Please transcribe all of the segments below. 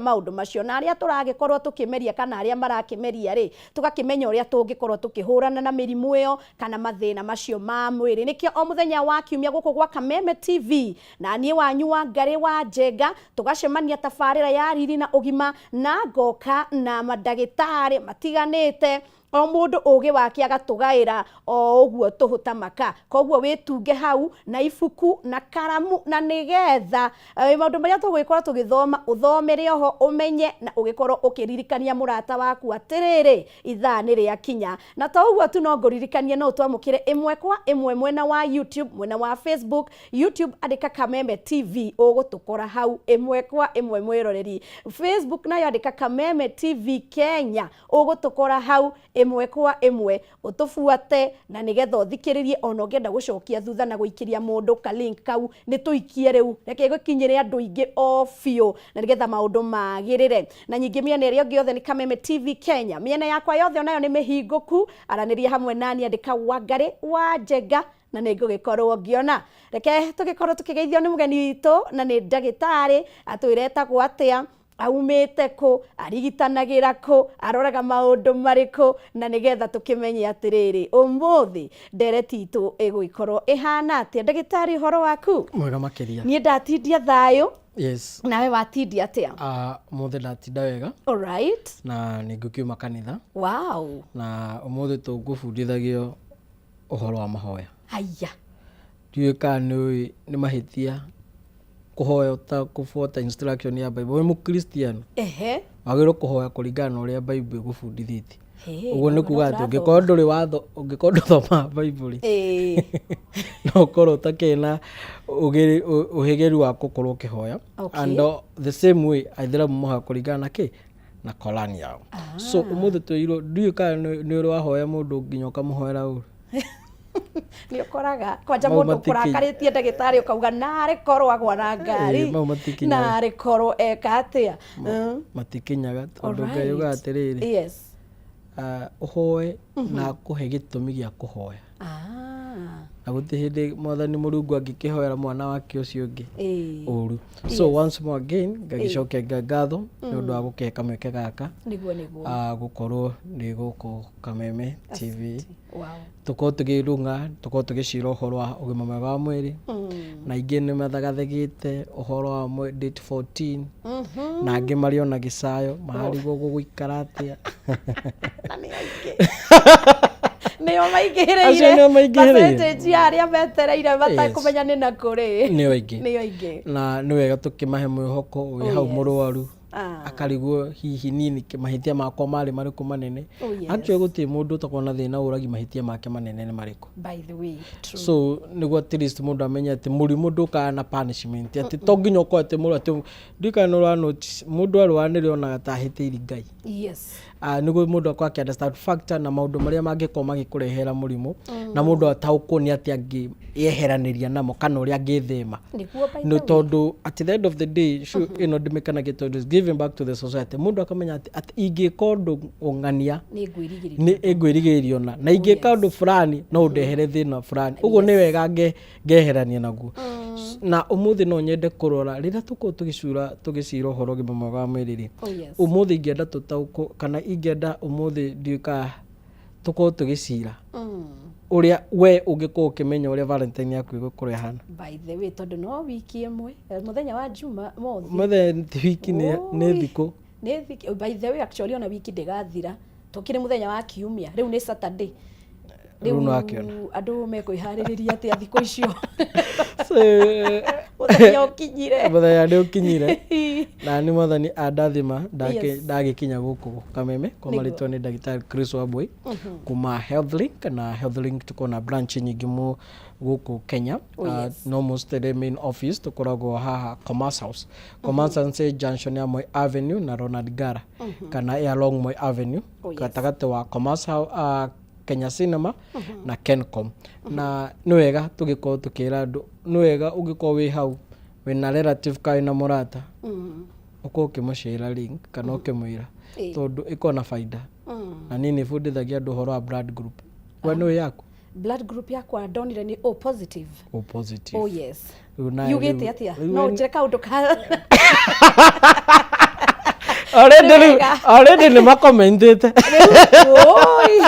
Maũndũ macio na arĩa tũragĩkorwo tũkĩmeria kana arĩa marakĩmeria rĩ, tũgakĩmenya ũrĩa tũngĩkorwo tũkĩhũrana na mĩrimũ ĩyo kana mathĩna macio ma mwĩrĩ. Nĩkĩo o mũthenya wa kiumia gũkũ gwa Kameme TV na niĩ wanyu wa Ngarĩ wa Njenga tũgacemania tabarĩra ya Riri na Ũgima, na ngoka na mandagĩtarĩ matiganĩte, o mũndũ ũgĩ wake agatũgaĩra o ũguo tũhũ ta maka. Koguo wĩtunge hau na ibuku na karamu, na nĩgetha maũndũ marĩa tũgũgĩkorwo tũgĩthoma ũthomere oho, ũmenye na ũgĩkorwo ũkĩririkania mũrata waku atĩrĩrĩ, ithaa nĩ rĩakinya. Na to ũguo tu, no ngũririkanie no ũtwamũkĩre ĩmwe kwa ĩmwe mwena wa YouTube, mwena wa Facebook. YouTube andĩka Kameme TV, ũgũtũkora hau ĩmwe kwa ĩmwe mwĩroreri. Facebook nayo andĩka Kameme TV Kenya, ũgũtũkora hau ĩmwe kwa ĩmwe, ũtũbuate na nĩgetha ũthikĩrĩrie. Ona ũngĩenda gũcokia thutha na gũikĩria mũndũ ka link kau, nĩ tũikie rĩu, reke gũkinyĩre andũ aingĩ o biũ na nĩgetha maũndũ magĩrĩre. Na nyingĩ mĩena ĩrĩa ĩngĩ yothe nĩ Kameme TV Kenya. Mĩena yakwa yothe onayo nĩ mĩhingũku, aranĩria hamwe nani, andĩka Wangarĩ wa Njenga na nĩ ngũgĩkorwo ngĩona. Reke tũgĩkorwo tũkĩgeithio nĩ mũgeni witũ, na nĩ ndagĩtarĩ, atwĩre etagwo atĩa, aumĩte kũ, arigitanagĩra kũ, aroraga maũndũ marĩkũ, na nĩgetha tũkĩmenye atĩrĩrĩ, ũmũthĩ ndereti itũ ĩgũgĩkorwo ĩhana atĩa. Ndagĩtarĩ, ũhoro waku? Mwega makĩria. Niĩ ndatindia thayũ. Yes. Nawe watindia atĩa? Ũmũthĩ ndatinda wega. Alright. Na nĩ ngũkiuma kanitha. Wow. Na ũmũthĩ tũgũbundithagio ũhoro wa mahoya. Haya. Ndiũĩ kana nĩ ũĩ nĩ mahĩtia kũhoya ũtakũbuata instruction ya Bible. Wĩ mũkristiano wagĩrĩirwo kũhoya kũringana na ũrĩa Bible ĩgũbundithĩtie. Ũguo nĩ kuga atĩ ũngĩkorwo ndũrĩ watho, ũngĩkorwo ndũthomaga Bible rĩ, no ũkorwo ũtakĩrĩ na ũhĩgĩru wa gũkorwo ũkĩhoya. And the same way aithĩramu mahoya kũringana na kĩ? Na Koran yao. So ũmũthĩ twĩrirwo, ndiũĩ kana nĩ ũrĩ wahoya mũndũ nginya ũkamũhoera ũru. Nĩ ũkoraga kwanja Mau mũndũ ũkũrakarĩtie, ndagĩtarĩ, ũkauga narĩ korwo agwa na ngari, Ĩĩ, mau matikinyaga. Narĩ korwo eka atĩa. Matikinyaga tondũ Ngai ugaga atĩrĩrĩ, ũhoe na akũhe gĩtũmi gĩa kũhoya. Na gũtirĩ hĩndĩ mwathani Mũrungu angĩkĩhoera mwana wake ũcio ũngĩ ũru. So once more again ngagĩcokia Ngai ngatho nĩ ũndũ wa gũkĩhe kamweke gaka nĩguo nĩguo gũkorwo nĩ gũkũ Kameme TV. Tũkorwo tũkĩrung'a, tũkorwo tũgĩcira ũhoro wa ũgima mwega wa mwĩrĩ, na aingĩ nĩ mathagathagĩte ũhoro wa date 14, na angĩ marĩ ona gĩcayo mararigwo gũgũikara atĩa. Na nĩ aingĩ, nĩo maingĩhĩrĩire. Acio nĩo maingĩhĩrĩire. Percentage ya arĩa metereire matakũmenya nĩ na kũrĩ nĩo aingĩ. Nĩo aingĩ. Na nĩ wega tũkĩmahe mwĩhoko wĩ Oh, hau mũrwaru akarigwo hihi niĩ nĩkĩ mahĩtia makwa marĩ marĩkũ manene. Actually gũtirĩ mũndũ ũtakoragwo na thĩna ũragi mahĩtia make manene nĩ marĩkũ. By the way, true. So nĩguo at least mũndũ amenye atĩ mũrimũ ndũkaga na punishment, atĩ to nginya ũkorwo atĩ mũndũ atĩ ndikana nĩ ũra notice mũndũ arwara nĩrĩo onaga ta ahĩtĩirie Ngai. Nĩguo mũndũ akorwo akĩ understand factor na maũndũ marĩa mangĩkorwo magĩkũrehera mũrimũ, na mũndũ ataũkwo nĩ atĩa angĩyeheranĩria namo kana ũrĩa angĩthema. Nĩguo, by nĩ the way. Tondũ at the end of the day show ĩno ndĩmĩkenagia tondũ is giving back to the society. Mũndũ akamenya atĩ ingĩka ũndũ ũng'ania nĩ ngwĩrigĩrĩria, nĩ ĩngwĩrigĩrĩrio na ingĩka ũndũ fulani no ũndehere thĩna fulani, ũguo nĩ wega ngeherania naguo. Na ũmũthĩ no nyende kũrora rĩrĩa tũkorwo tũgĩcura tũgĩcira ũhoro ũgima mwega wa mwĩrĩ rĩ, ũmũthĩ ingĩenda tũtaũkwo kana ingĩenda ũmũthĩ ndiũĩ kana tũkorwo tũgĩcira ũrĩa we ũngĩkorwo ũkĩmenya ũrĩa Valentine yaku ĩgũkorwo ĩhana. By the way, tondũ no wiki ĩmwe, mũthenya wa Juma mothi. Mũthenya ti wiki, nĩ Oi. thikũ. Nĩ thikũ, by the way. Actually ona wiki ndĩgathira, tũkĩrĩ mũthenya wa kiumia, rĩu nĩ Saturday. Rĩu nĩwakĩona. Andũ mekwĩharĩrĩria atĩa thikũ icio? So, mũthenya ũkinyire. Mũthenya nĩ ũkinyire na nĩ mwathani andathima ndagĩkinya gũkũ Kameme kwa marĩtwa nĩ ndagĩtarĩ Chris Wambui kuma Healthlink, na Healthlink tukoragwo na branch nyingĩ mu gũkũ Kenya. No most the main office tũkoragwo haha Commerce House. Commerce House nĩ junction ya Moi Avenue na Ronald Ngala, kana ĩ along Moi Avenue, gatagatĩ wa Commerce House, Kenya Cinema na Kencom. Na nĩ wega tũgĩkorwo tũkĩra andũ, nĩ wega ũngĩkorwo wĩ hau wĩna relative kana wĩna mũrata, ũkorwo ũkĩmũcĩra link kana ũkĩmwĩra, tondũ ĩkorwo na baida. Na niĩ nĩ bundithagia andũ ũhoro wa blood group. We nĩ yaku? Blood group yakwa ndonire nĩ O positive. O positive. Oh yes. Rĩu nawe yugĩte rĩu atĩa? Rĩu No njĩre kaũndũ ka Already Nĩ rĩu wega. already nĩ makomentĩte. Oi.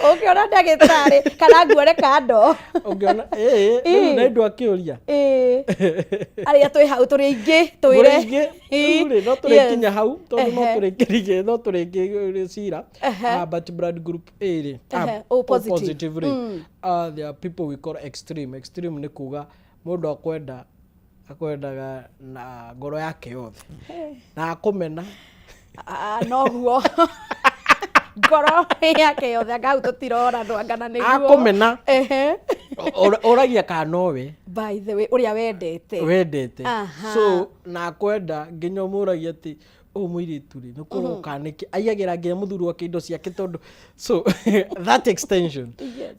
Ũngĩona ndagĩtarĩ kana nguore kando. Ũngĩona ĩĩ rĩu nĩ ndũ akĩũria. Ĩĩ. Arĩa twĩ hau tũrĩ aingĩ twĩre. Mũrĩ aingĩ, rĩu rĩ, no tũrĩkinya Yes. hau tondũ no tũrĩkĩrie no tũrĩkĩrie cira. But blood group A rĩ, O positive. positive rĩ, there are people we call extreme. Extreme nĩ kuga mũndũ akwenda akwendaga na ngoro yake yothe na akũmena. Ah, noguo ngoro yake yothe, anga hau tũtirora ndwangana nĩguo. Akũmena. Ũragia kana nowe By the way, ũrĩa wendete. Wendete. So na akwenda nginya ũmũragia atĩ ũyũ mũirĩtu rĩ, nĩ kũroka nĩkĩ aiyagĩra nginya mũthuri wake indo ciake, tondũ so that extension.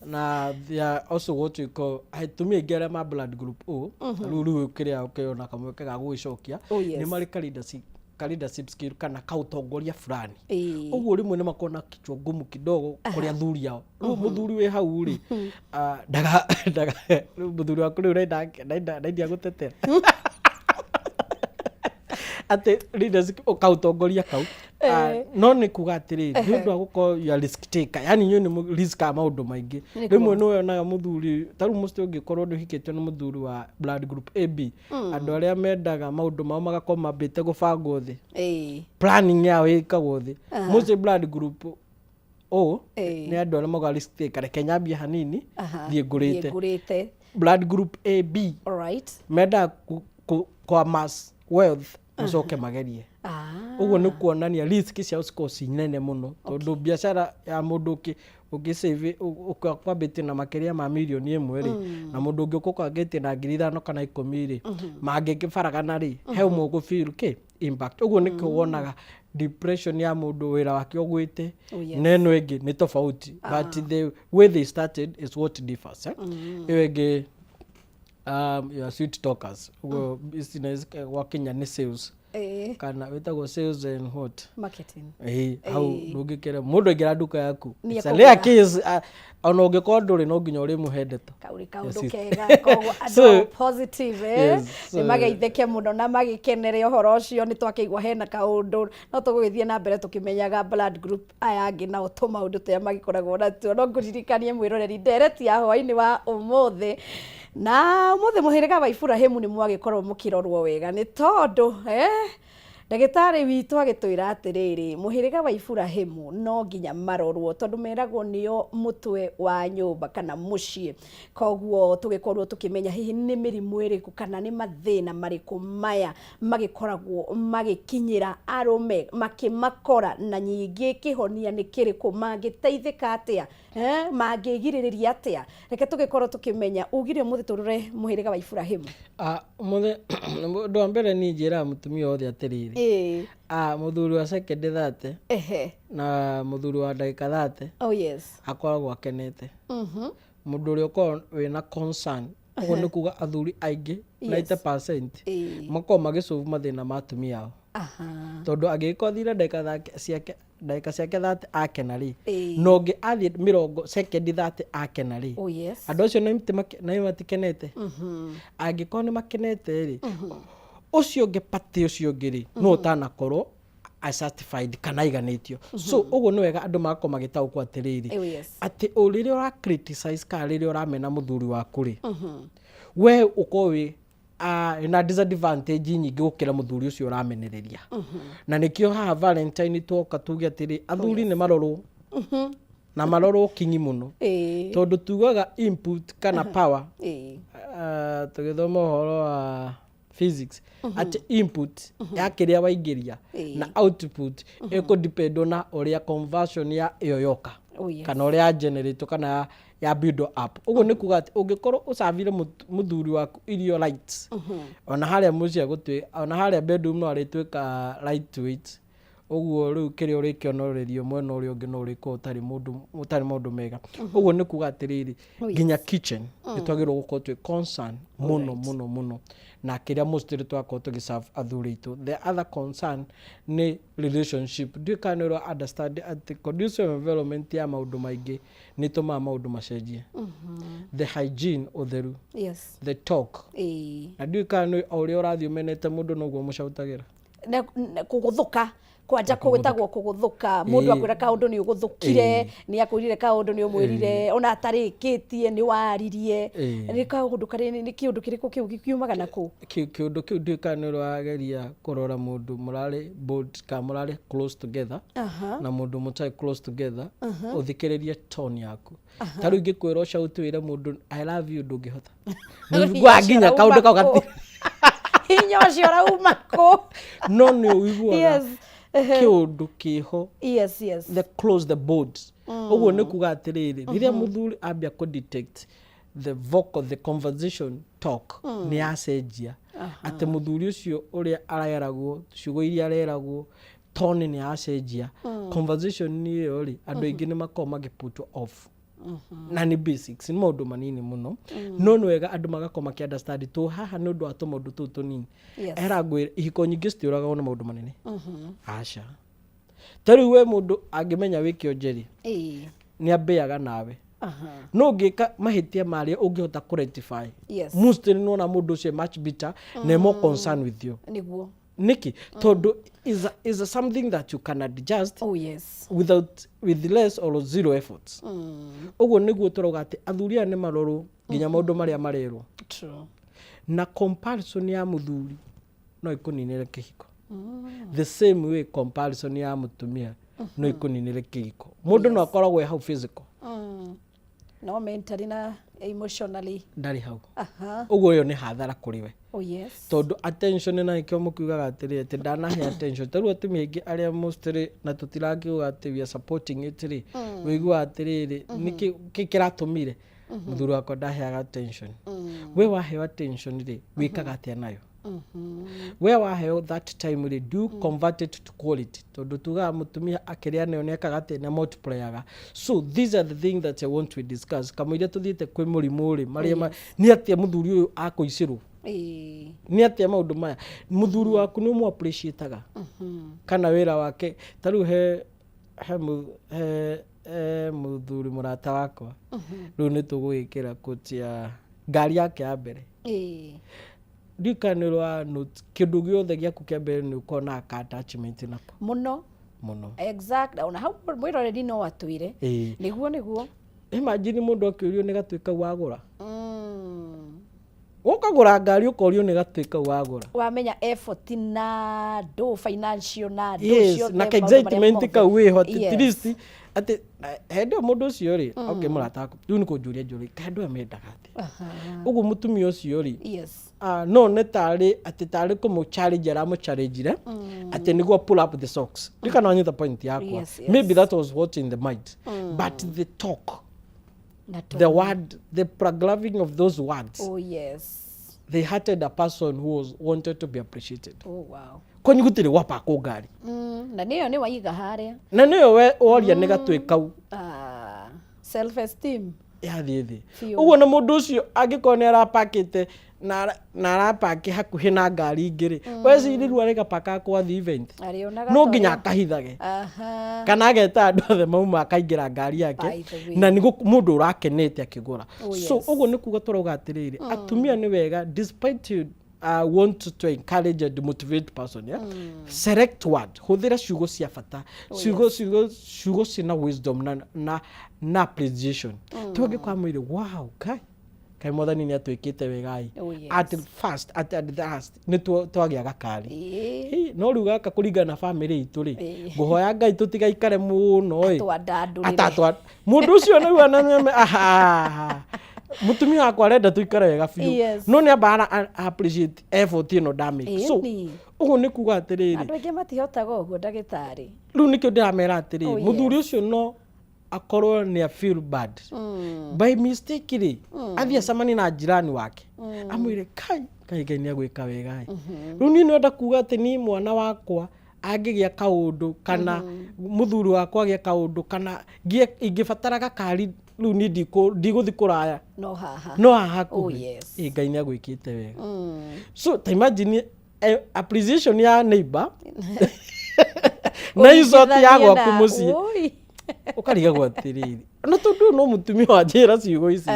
Na they are also what we call atumia aingĩ arĩa ma blood group O rĩu kĩrĩa ũkĩona kamweke ga gũgĩcokia, nĩ marĩ ka leadership skill kana kautongoria fulani. Ũguo rĩmwe nĩ makoragwo na kichwa ngumu kidogo kũrĩ athuri ao. Rĩu mũthuri wĩ hau rĩ, ndaga ndaga rĩu mũthuri waku rĩu ndaindia gũtetera atĩ leadership kautongoria kau. No nĩ kuga atĩrĩrĩ, nĩ ũndũ wa gũkorwo you are risk taker, yani inyuĩ nĩ riskaga maũndũ maingĩ. Rĩmwe nĩ wonaga mũthuri ta rĩu mũciĩ ũngĩkorwo nĩ ũhikĩtio nĩ mũthuri wa blood group AB, andũ arĩa mendaga maũndũ mao magakorwo mambĩte gũbangwo thĩ, planning yao ĩkagwo thĩ. Mũciĩ blood group O nĩ andũ arĩa maugaga risk taker, reke nyambie hanini, thiĩ ngũrĩte. Thiĩ ngũrĩte. Blood group AB mendaga kwa amass wealth macoke magerie. Ũguo nĩ kuonania risk ciao cikoragwo ci nene mũno, tondũ biacara ya mũndũ ũngĩ ũngĩsave kwambĩtie na makĩria ma mirioni 1 rĩ, na mũndũ ũngĩ ũka kwambĩtie na 5,000 kana 10 rĩ, mangĩkĩbaragana rĩ, he ũmwe ũgũ feel kĩ impact. Ũguo nĩkĩo wonaga depression ya mũndũ wĩra wake ũgwĩte na ĩno ĩngĩ nĩ tofauti, but the way they started is what differs, eh? Ĩyo ĩngĩ, you are sweet talkers. Ũguo business gwakinya nĩ sales kana wĩtagwo sales and what? Marketing. Ĩĩ, hau ndũngĩkĩra mũndũ aingĩra nduka yaku. Nĩ It's a ekũgũra. rare case, ona ũngĩkorwo ndũrĩ, no nginya ũrĩmũhe ndeto. Kau nĩ kaũndũ Yes. kega. Koguo andũ positive, eh? Yes, nĩ mageithĩke mũno na magĩkenere ũhoro ũcio. Nĩ twakĩigua hena kaũndũ, no tũgũgĩthiĩ na mbere tũkĩmenyaga blood group aya angĩ nao tũmaũndũ tũrĩa magĩkoragwo natuo. No ngũririkanie mwĩroreri ndereti ya hwaĩ-inĩ wa ũmũthĩ, na ũmũthĩ mũhĩrĩga wa Iburahĩmu nĩ mwagĩkorwo mũkĩrorwo wega, nĩ tondũ ndagĩtarĩ witũ agĩtwĩra atĩrĩrĩ, mũhĩrĩga wa Iburahĩmu no nginya marorwo tondũ meragwo nĩo mũtwe wa nyũmba kana mũciĩ. Koguo tũgĩkorwo tũkĩmenya hihi nĩ mĩrimũ ĩrĩkũ kana nĩ mathĩna marĩkũ maya magĩkoragwo magĩkinyĩra arũme makĩmakora, na nyingĩ kĩhonia nĩ kĩrĩkũ, mangĩteithĩka atĩa, mangĩgirĩrĩria atĩa. Reke tũgĩkorwo tũkĩmenya ugire ũmũthĩ tũrore mũhĩrĩga wa Iburahĩmu. Ũmũthĩ ũndũ wa mbere niĩ njĩraga mũtumia wothe atĩrĩrĩ, mũthuri wa sekendi 30 na mũthuri wa ndagĩka 30 akoragwo akenete. Mũndũ ũrĩa ũkoragwo wĩna concern, ũguo nĩ kuga athuri aingĩ 90% makoragwo magĩsolve mathĩna ma atumia ao, tondũ angĩgĩkorwo athire ndagĩka ciake 30 akena rĩ, na ũngĩ athiĩ mĩrongo sekendi 30 akena rĩ, andũ acio nĩ matikenete. Angĩkorwo nĩ makenete rĩ, ũcio ũngĩ pati ũcio ũngĩ rĩ, no ũtanakorwo certified kana aiganĩtio. So ũguo nĩ wega andũ magakorwo magĩtaũkwo atĩrĩrĩ, atĩ o rĩrĩa ũra criticize kana rĩrĩa ũramena mũthuri waku rĩ, we ũkorwo wĩ na disadvantage nyingĩ gũkĩra mũthuri ũcio ũramenereria. Na nĩkĩo haha Valentine twoka tuge atĩrĩ, athuri nĩ marorwo na marorwo kinyi mũno, tondũ tugaga input kana power, tũgĩthoma ũhoro wa physics, atĩ input ya kĩrĩa waingĩria na output ĩkũ na ũrĩa conversion ya ĩyo yoka kana ũrĩa ya generate kana ya build up. Ũguo nĩ kuga atĩ ũngĩkorwo ũcavire mũthuri waku irio light, ona harĩa mũciĩ agũtuĩ, ona harĩa bedroom no arĩtuĩka lightweight. Ũguo rĩu kĩrĩa ũrĩkĩonorerio mwena ũrĩa ũngĩ no ũrĩkorwo ũtarĩ mũndũ ũtarĩ maũndũ mega. Ũguo nĩ kuga atĩrĩrĩ, nginya kitchen nĩ twagĩrĩirwo gũkorwo twĩ concern mũno mũno mũno. Na kĩrĩa mostly twakorwo tũgĩserve athuri aitũ. The other concern nĩ relationship. Ndiũĩ kana nĩ ũra understand atĩ conducive environment ya maũndũ maingĩ nĩ ĩtũmaga maũndũ macenjie. The hygiene, ũtheru, the talk. Na ndiũĩ kana nĩ o ũrĩa ũrathiĩ ũmenete mũndũ noguo mũcautagĩra. Kũgũthũka kwanja gwĩtagwo kũgũthũka. Mũndũ akwĩra kaũndũ nĩ ũgũthũkire, nĩ akwĩrire kaũndũ nĩ ũmwĩrire ona atarĩkĩtie nĩ waririe. Nĩ kaũndũ karĩ nĩ kĩũndũ kĩrĩkũ kĩu kiumaga nakũ? Kĩũndũ kĩu ndiũĩ kana nĩ ũrageria kũrora mũndũ mũrarĩ board kana mũrarĩ close together na mũndũ mũtarĩ close together, ũthikĩrĩrie tone yaku. Ta rĩu ingĩkwĩra ũcaute wĩre mũndũ "I love you", ndũngĩhota. Nĩũiguaga nginya kaũndũ kau gati Hinya ũcio ũrauma kũ? No nĩ ũiguaga kĩũndũ kĩho. yes yes The close the board. Ũguo nĩ kuga atĩrĩrĩ, rĩrĩa mũthuri ambia kũ detect the vocal, the conversation talk nĩ yacenjia, atĩ mũthuri ũcio ũrĩa areragwo, ciugo iria areragwo, tone nĩ yacenjia, conversation ĩyo rĩ, andũ aingĩ nĩ makoragwo magĩ put off. Na nĩ basics, nĩ maũndũ manini mũno, no nĩ wega andũ magakorwo makĩ understand tũ haha nĩ ũndũ wa tũmaũndũ tũu tũnini. Era ngwĩre, ihiko nyingĩ citiũragagwo nĩ maũndũ manene, aca. Ta rĩu we mũndũ angĩmenya wĩ kĩonjeri, nĩ ambĩaga nawe. No ũngĩka mahĩtia marĩa ũngĩhota kũ rectify, mostly nĩ wona mũndũ ũcio much bitter na more concern with you. Nĩkĩ? Tondũ is a something that you can adjust without, with less or zero efforts. Ũguo nĩguo tũrauga atĩ athuri aya nĩ marorwo nginya maũndũ marĩa marerwo. Na comparison ya mũthuri no ĩkũninĩre kĩhiko the same way comparison ya mũtumia no ĩkũninĩre kĩhiko. Mũndũ no akoragwo e hau physical, No mentally na emotionally ndarĩ hau. Ũguo ĩyo nĩ hathara kũrĩ we, tondũ attention, na nĩkĩo mũkiugaga atĩrĩ atĩ ndanahe attention. Ta rĩu atumia aingĩ arĩa mostly, na tũtirakiuga atĩ we are supporting it rĩ, wĩiguaga atĩrĩrĩ, nĩkĩ kĩ kĩratũmire mũthuri wakwa ndaheaga attention? We waheo attention rĩ, wĩkaga atĩa nayo? We waheo that time rĩ, do you convert it to quality? Tondũ tugaga mũtumia akĩrĩa nayo nĩ ekaga atĩ nĩ multiplyaga. So these are the things that I want to discuss kamũira tũthiĩte kwĩ mũrimũ rĩ, marĩa nĩ atĩa mũthuri ũyũ akũicĩrwo, nĩ atĩa maũndũ maya. Mũthuri waku nĩ ũmũ appreciataga kana wĩra wake? Ta rĩu he mũthuri mũrata wakwa, rĩu nĩ tũgũgĩkĩra koti ya ngari yake ya mbere. Ndiũĩ kana nĩ ũra note kĩndũ gĩothe gĩaku kĩa mbere nĩ ũkoragwo na ka attachment nako. Mũno. Mũno. Exact, ona hau mwĩroreri no atwĩre. Nĩguo. Imagine mũndũ akĩũrio nĩ gatuĩ kau wagũra. Ũkagũra ngari ũkorio nĩ gatuĩ kau wagũra. Wamenya effort na ndũ financial na ndũ ciothe, na maũndũ ka marĩa excitement mothe. kau wĩho at least atĩ hĩndĩ ĩyo mũndũ ũcio rĩ, okay, mũrata waku rĩu nĩ kũnjũria njũria kaĩ andũ aya mendaga atĩa. Ũguo mũtumia ũcio rĩ, no nĩ tarĩ atĩ tarĩ kũmũ challenge aramũ challenge atĩ nĩguo pull up the socks. Ndikana kana wanyita point yakwa. Yes. Maybe that was what in the mind, but the talk, na the word, the programming of those words, they hurted a person who was wanted to be appreciated. Kwanyu gũtirĩ gwapakwo ngari. Na nĩyo nĩ waiga harĩa. Na nĩyo we woria nĩ gatuĩ kau. Ah, self esteem. Yathiĩ thĩ. Biũ. Ũguo na mũndũ ũcio angĩkorwo nĩ arapakĩte na arapaki hakuhĩ na ngari ingĩ rĩ, wecirĩrwo arĩgapaka kwa the event, arĩonaga no ta nginya akahithage kana ageta andũ othe mauma akaingĩra ngari yake. By the way. Na nĩ mũndũ ũrakenete akĩgũra. So ũguo nĩ kuga tũrauga atĩrĩrĩ, atumia nĩ wega, despite you want to encourage and motivate person, yeah? Select word, hũthĩra ciugo cia bata, ciugo ciĩna wisdom na appreciation. Tũngĩkorwo mwĩrĩ, "Wow, kai kai mwathani nĩ atwĩkĩte wegai." At first, at the last nĩ twagĩa gakari. Hĩ, no rĩu gaka kũringana na family itũ rĩ, ngũhoya Ngai tũtigaikare mũno ĩ. Atwandandũrĩre. Atatwa mũndũ ũcio nĩu ananyame aha mũtumia wakwa arenda tũikare wega biũ. No nĩ amba appreciate effort ĩno ndamake. So ũguo nĩ kuga atĩrĩrĩ, Andũ aingĩ matihotaga ũguo, ndagĩtarĩ. Rĩu nĩkĩo ndĩramera atĩrĩrĩ, mũthuri ũcio no akorwo nĩ a feel bad by mistake rĩ, athiĩ acemanie na jirani wake amwĩre, "Kai kai, Ngai nĩ agwĩka wega ĩ." Rĩu niĩ nĩenda kuga atĩ niĩ mwana wakwa angĩgĩa kaũndũ kana mũthuri wakwa agĩe kaũndũ kana ngĩe ingĩbatara gakari. Rĩu niĩ ndigũthiĩ kũraya. No haha. No haha hakuhĩ. Oh, yes. Ĩ, Ngai nĩ agwĩkĩte wega. So ta imagine appreciation ya neighbor na insult ya Ũringithanie gwaku mũciĩ. Ui. Ũkarigagwo atĩrĩrĩ, no tondũ ũyũ no mũtumia wanjĩra ciugo ici,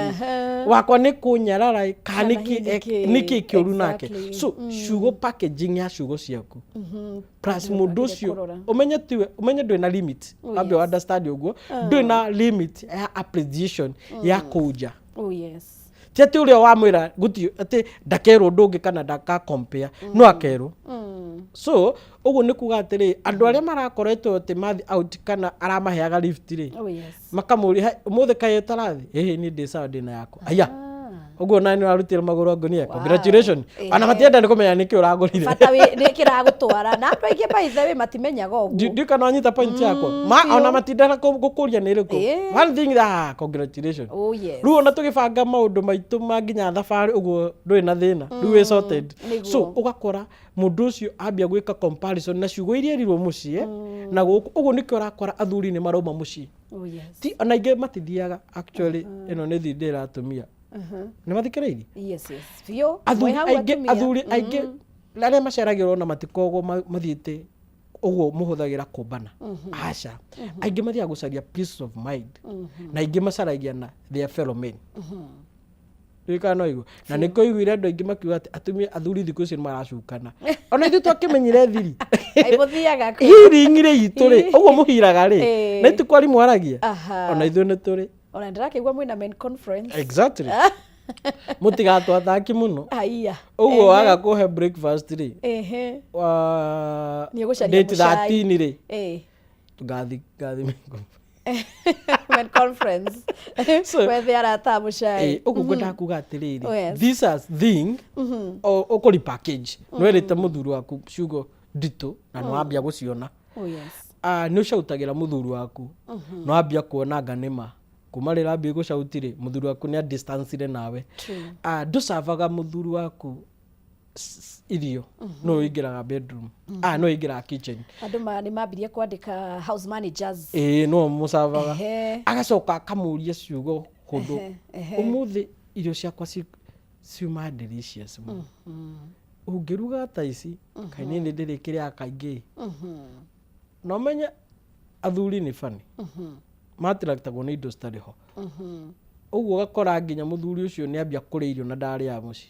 wakwa nĩ kũnyarara ĩ, kana Kana nĩkĩ hihi nĩkĩ? nĩkĩ kĩũru nake? So ciugo, packaging ya ciugo ciaku plus mũndũ Wagĩrĩire ũcio kũrora. ũmenye tiwe, ũmenye ndwĩ na limit. Wambe understand ũguo, ndwĩ na limit ya appreciation ya kũu nja. Ti atĩ ũrĩa wamwĩra gũtirĩ atĩ ndakerwo ũndũ ũngĩ kana ndaka compare, no akerwo. So ũguo nĩ kuga atĩrĩ, andũ arĩa marakoretwo atĩ mathi out kana aramaheaga lift rĩ, makamũria, "Hai, ũmũthĩ kaĩ ũtarathi?" "Ĩhĩ, niĩ ndĩ sawa, ndĩ na yakwa." "Aya, ũguo nani ũrarutire magũrũ ngonia? Congratulations." Ona matienda nĩ kũmenya nĩkĩ ũragũrire. Bata wĩ nĩ kĩragũtwara, na andũ aingĩ, by the way, matimenyaga ũguo. Ndiũĩ kana wanyita point yakwa ma, ona matindaga gũkũria nĩ ĩrĩkũ. One thing, ah, congratulations. Rĩu ona tũgĩbanga maũndũ maitũ ma nginya thabarĩ ũguo, ndũrĩ na thĩna, rĩu wĩ sorted. Nĩguo. So ũgakora mũndũ ũcio ambia gwĩka comparison na ciugo iria erirwo mũciĩ na gũkũ. Ũguo nĩkĩo ũrakora athuri nĩ marauma mũciĩ. Ti ona aingĩ matithiaga. Actually, ĩno nĩ thindĩ ĩratumia nĩ mathikĩrĩirie. Yes, biũ. Athuri Mwĩ hau aingĩ, atumia. athuri aingĩ arĩa maceragĩrwo na matikoragwo mathiĩte ũguo mũhũthagĩra kũmbana, aca. Aingĩ mathiaga gũcaria peace of mind, na aingĩ macaragia na their fellow men. Ndiũĩ kana no igua na nĩ kũiguire andũ aingĩ makiuga atĩ atumia, athuri thikũ ici nĩ maracukana. Ona ithuĩ twakĩmenyire thiri. Kaĩ mũthiaga kũ? Healing rĩ itũ rĩ, ũguo mũhiraga rĩ, na iti kwari mwaragia. Ona ithuĩ nĩ tũrĩ. Ona ndĩrakĩigua mwĩna men conference. Exactly, mũtigatwathaki mũno. Haiya. Ũguo waga kũhe breakfast rĩ, Nĩ ũgũcaria date mũcai. 13 rĩ, ngathi ngathi Men conference. Wethe arata mũcai. Ũguo ngwendaga kuga atĩrĩrĩ, this as thing ũkũri package nĩwerĩte mũthuri waku ciugo nditũ na nĩwambia gũciona. Ah, nĩ ũcautagĩra mũthuri waku, nĩwambia kuona anga nĩma kuma rĩrĩa ambia gũcauti rĩ, mũthuri waku nĩ adistancire nawe. Ah, ndũcavaga mũthuri waku irio, no ũingĩraga bedroom, ah, no ũingĩraga kitchen. Andũ nĩ mambirie kwandĩka house managers. Ĩĩ, no mũcavaga. Agacoka akamũria ciugo hũthũ, "Ũmũthĩ irio ciakwa ciuma delicious mũno, ũngĩruga ta ici, kaĩ niĩ nĩ ndĩrĩkĩrĩaga kaingĩ?" Na ũmenye athuri nĩ bani matiraktagwo nĩ indo citarĩ ho. Ũguo ũgakora nginya mũthuri ũcio nĩ ambia kũrĩa irio na ndarĩaga mũciĩ.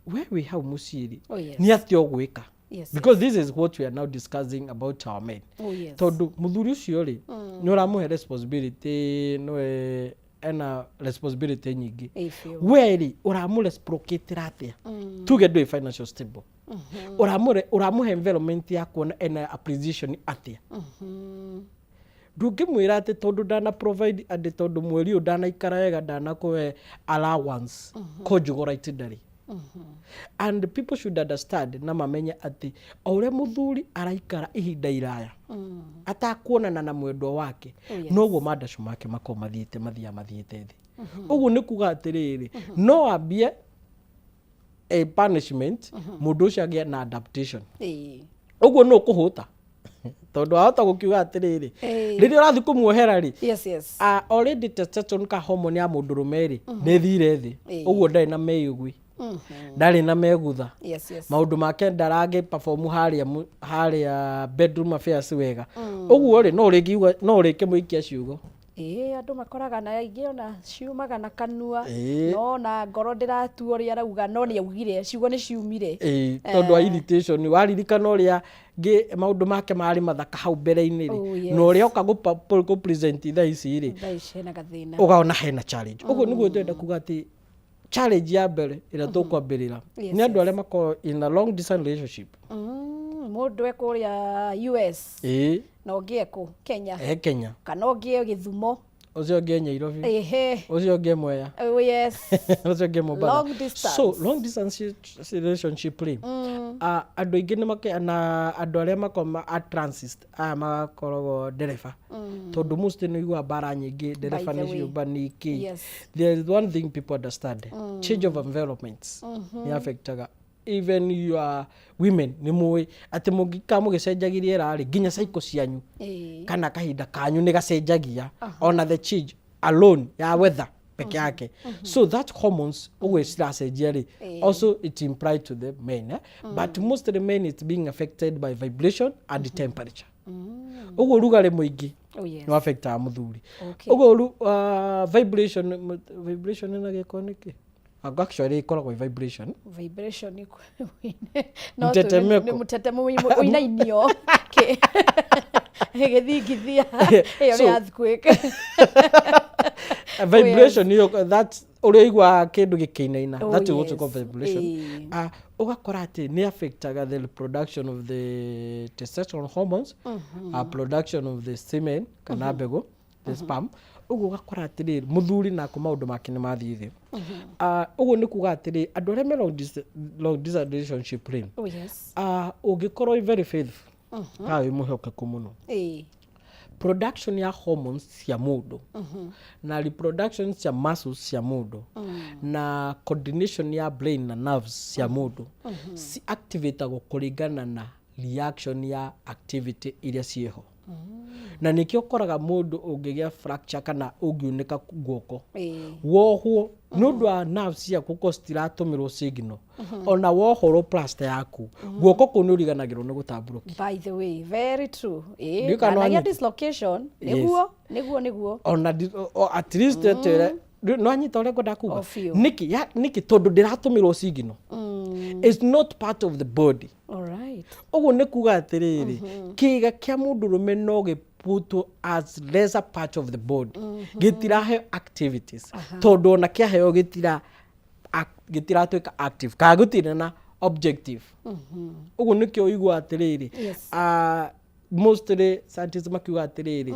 We wĩ hau mũciĩ rĩ, nĩ atĩa ũgwĩka? Because this is what we are now discussing about our men. Tondũ mũthuri ũcio rĩ, nĩ ũramũhe responsibility, nĩwe ena responsibility nyingĩ. Ĩ, biũ. We rĩ, ũramũ-reciprocate-ĩra atĩa? Tuge ndũĩ financial stable, ũramũhe environment ya kuona ena appreciation atĩa? Ndũngĩmwĩra atĩ tondũ ndana provide, atĩ tondũ mweri ũyũ ndanaikara wega, ndanakũhe allowance, conjugal right ndarĩ. And people should understand na mamenye atĩ o ũrĩa mũthuri araikara ihinda iraya atakuonana na mwendwa wake, noguo mandacu make makorwo mathiĩte, mathiaga mathiĩte thĩ. Ũguo nĩ kuga atĩrĩrĩ, no ambie a punishment, mũndũ ũcio agĩe na adaptation. Ũguo nũ ũkũhũta, tondũ wahota gũkiuga atĩrĩrĩ, rĩrĩa ũrathiĩ kũmuohera rĩ, already testosterone ka hormone ya mũndũrũme rĩ, nĩ ĩthire thĩ. Ũguo ndarĩ na meigwi, ndarĩ na megutha. Maũndũ make ndarangĩ perform harĩa harĩa bedroom affairs wega. Ũguo rĩ, no ũrĩkiuga, no ũrĩkĩmũikia ciugo. Ĩĩ, andũ makoraga na aingĩ ona ciumaga na kanua, no na ngoro ndĩratua ũrĩa arauga, no nĩ augire, ciugo nĩ ciumire. Ĩĩ, tondũ wa irritation, waririkana ũrĩa maũndũ make marĩ mathaka hau mbere-inĩ rĩ, na ũrĩa oka gũ present thaa ici rĩ, Thaa ici hena gathĩna. Ũkaona hena challenge. Ũguo nĩguo ndĩrenda kuga atĩ challenge ya mbere ĩrĩa tũkwambĩrĩra nĩ andũ arĩa makoragwo in a long distance relationship. Mũndũ e kũrĩa US na ũngĩ ekũ Kenya. E Kenya. Kana ũngĩ e Gĩthumo. Ũcio ũngĩ e Nairobi, ũcio ũngĩ e Mwea, ũcio ũngĩ e Mombasa. Long distance. So long distance relationship rĩ, andũ aingĩ nĩ na andũ arĩa makoragwo a transit, aya makoragwo ndereba, tondũ most nĩ ũiguaga mbara nyingĩ, ndereba By the nĩ way. ciũmba nĩ kĩ. There is one thing people understand: change of environments nĩ affectaga even your women. Nĩ mũĩ atĩ mũngĩikara mũgĩcenjagia rĩera rĩ, nginya cycle cianyu kana kahinda kanyu nĩ gacenjagia, ona the change. Alone ya weather peke yake. So that hormones ũguo ciracenjia rĩ, also it imply to the men, eh? But mostly men, it's being affected by vibration and temperature. Ũguo rugarĩ mũingĩ nĩ affectaga mũthuri. Ũguo vibration, vibration ĩna gĩko nĩkĩ? Actually ĩkoragwo ĩ vibration. Vibration no Mtetemeko. Nĩ mũtetemo, ũinainio gĩthingithia ĩyo nĩ earthquake. Vibration ĩyo, that ũrĩa ũiguaga kĩndũ gĩkĩinaina, that is what we call vibration. Ũgakora atĩ nĩ affectaga the reproduction of the testosterone hormones, production of the semen kana mbegũ, the sperm. Ũguo ũgakora atĩrĩrĩ, mũthuri nako maũndũ make nĩ mathiĩ thĩ. Ũguo nĩ kuga atĩrĩ, andũ arĩa me long distance relationship rĩ, ũngĩkorwo wĩ very faithful kana wĩ mwĩhokeku mũno, production ya hormones cia mũndũ na reproduction cia muscles cia mũndũ na coordination ya brain na nerves cia mũndũ ci activatagwo kũringana na reaction ya activity iria ciĩho. Na nĩkĩo ũkoraga mũndũ ũngĩgĩa fracture kana ũngiunĩka guoko, wohwo nĩ ũndũ wa nerves ciaku ko citiratũmĩrwo signal, ona wohorwo plaster yaku, guoko kũu nĩ ũriganagĩrwo nĩ gũtambũrũkia. By the way, very true. Ndiũĩ kana Ndanagia wanyita. dislocation. Nĩguo. Ona at least twĩre no anyita ũrĩa ngwenda kuga. O biũ. Nĩkĩ nĩkĩ? Tondũ ndĩratũmĩrwo signal, it's not part of the body. All right. Ũguo nĩ kuga atĩrĩrĩ, kĩga kĩa mũndũrũme no gĩputwo as lesser part of the body, gĩtiraheo activities, tondũ ona kĩaheo gĩtiratuĩka active kana gũtirĩ na objective. Ũguo nĩkĩo ũigua atĩrĩrĩ, mostly scientists makiuga atĩrĩrĩ,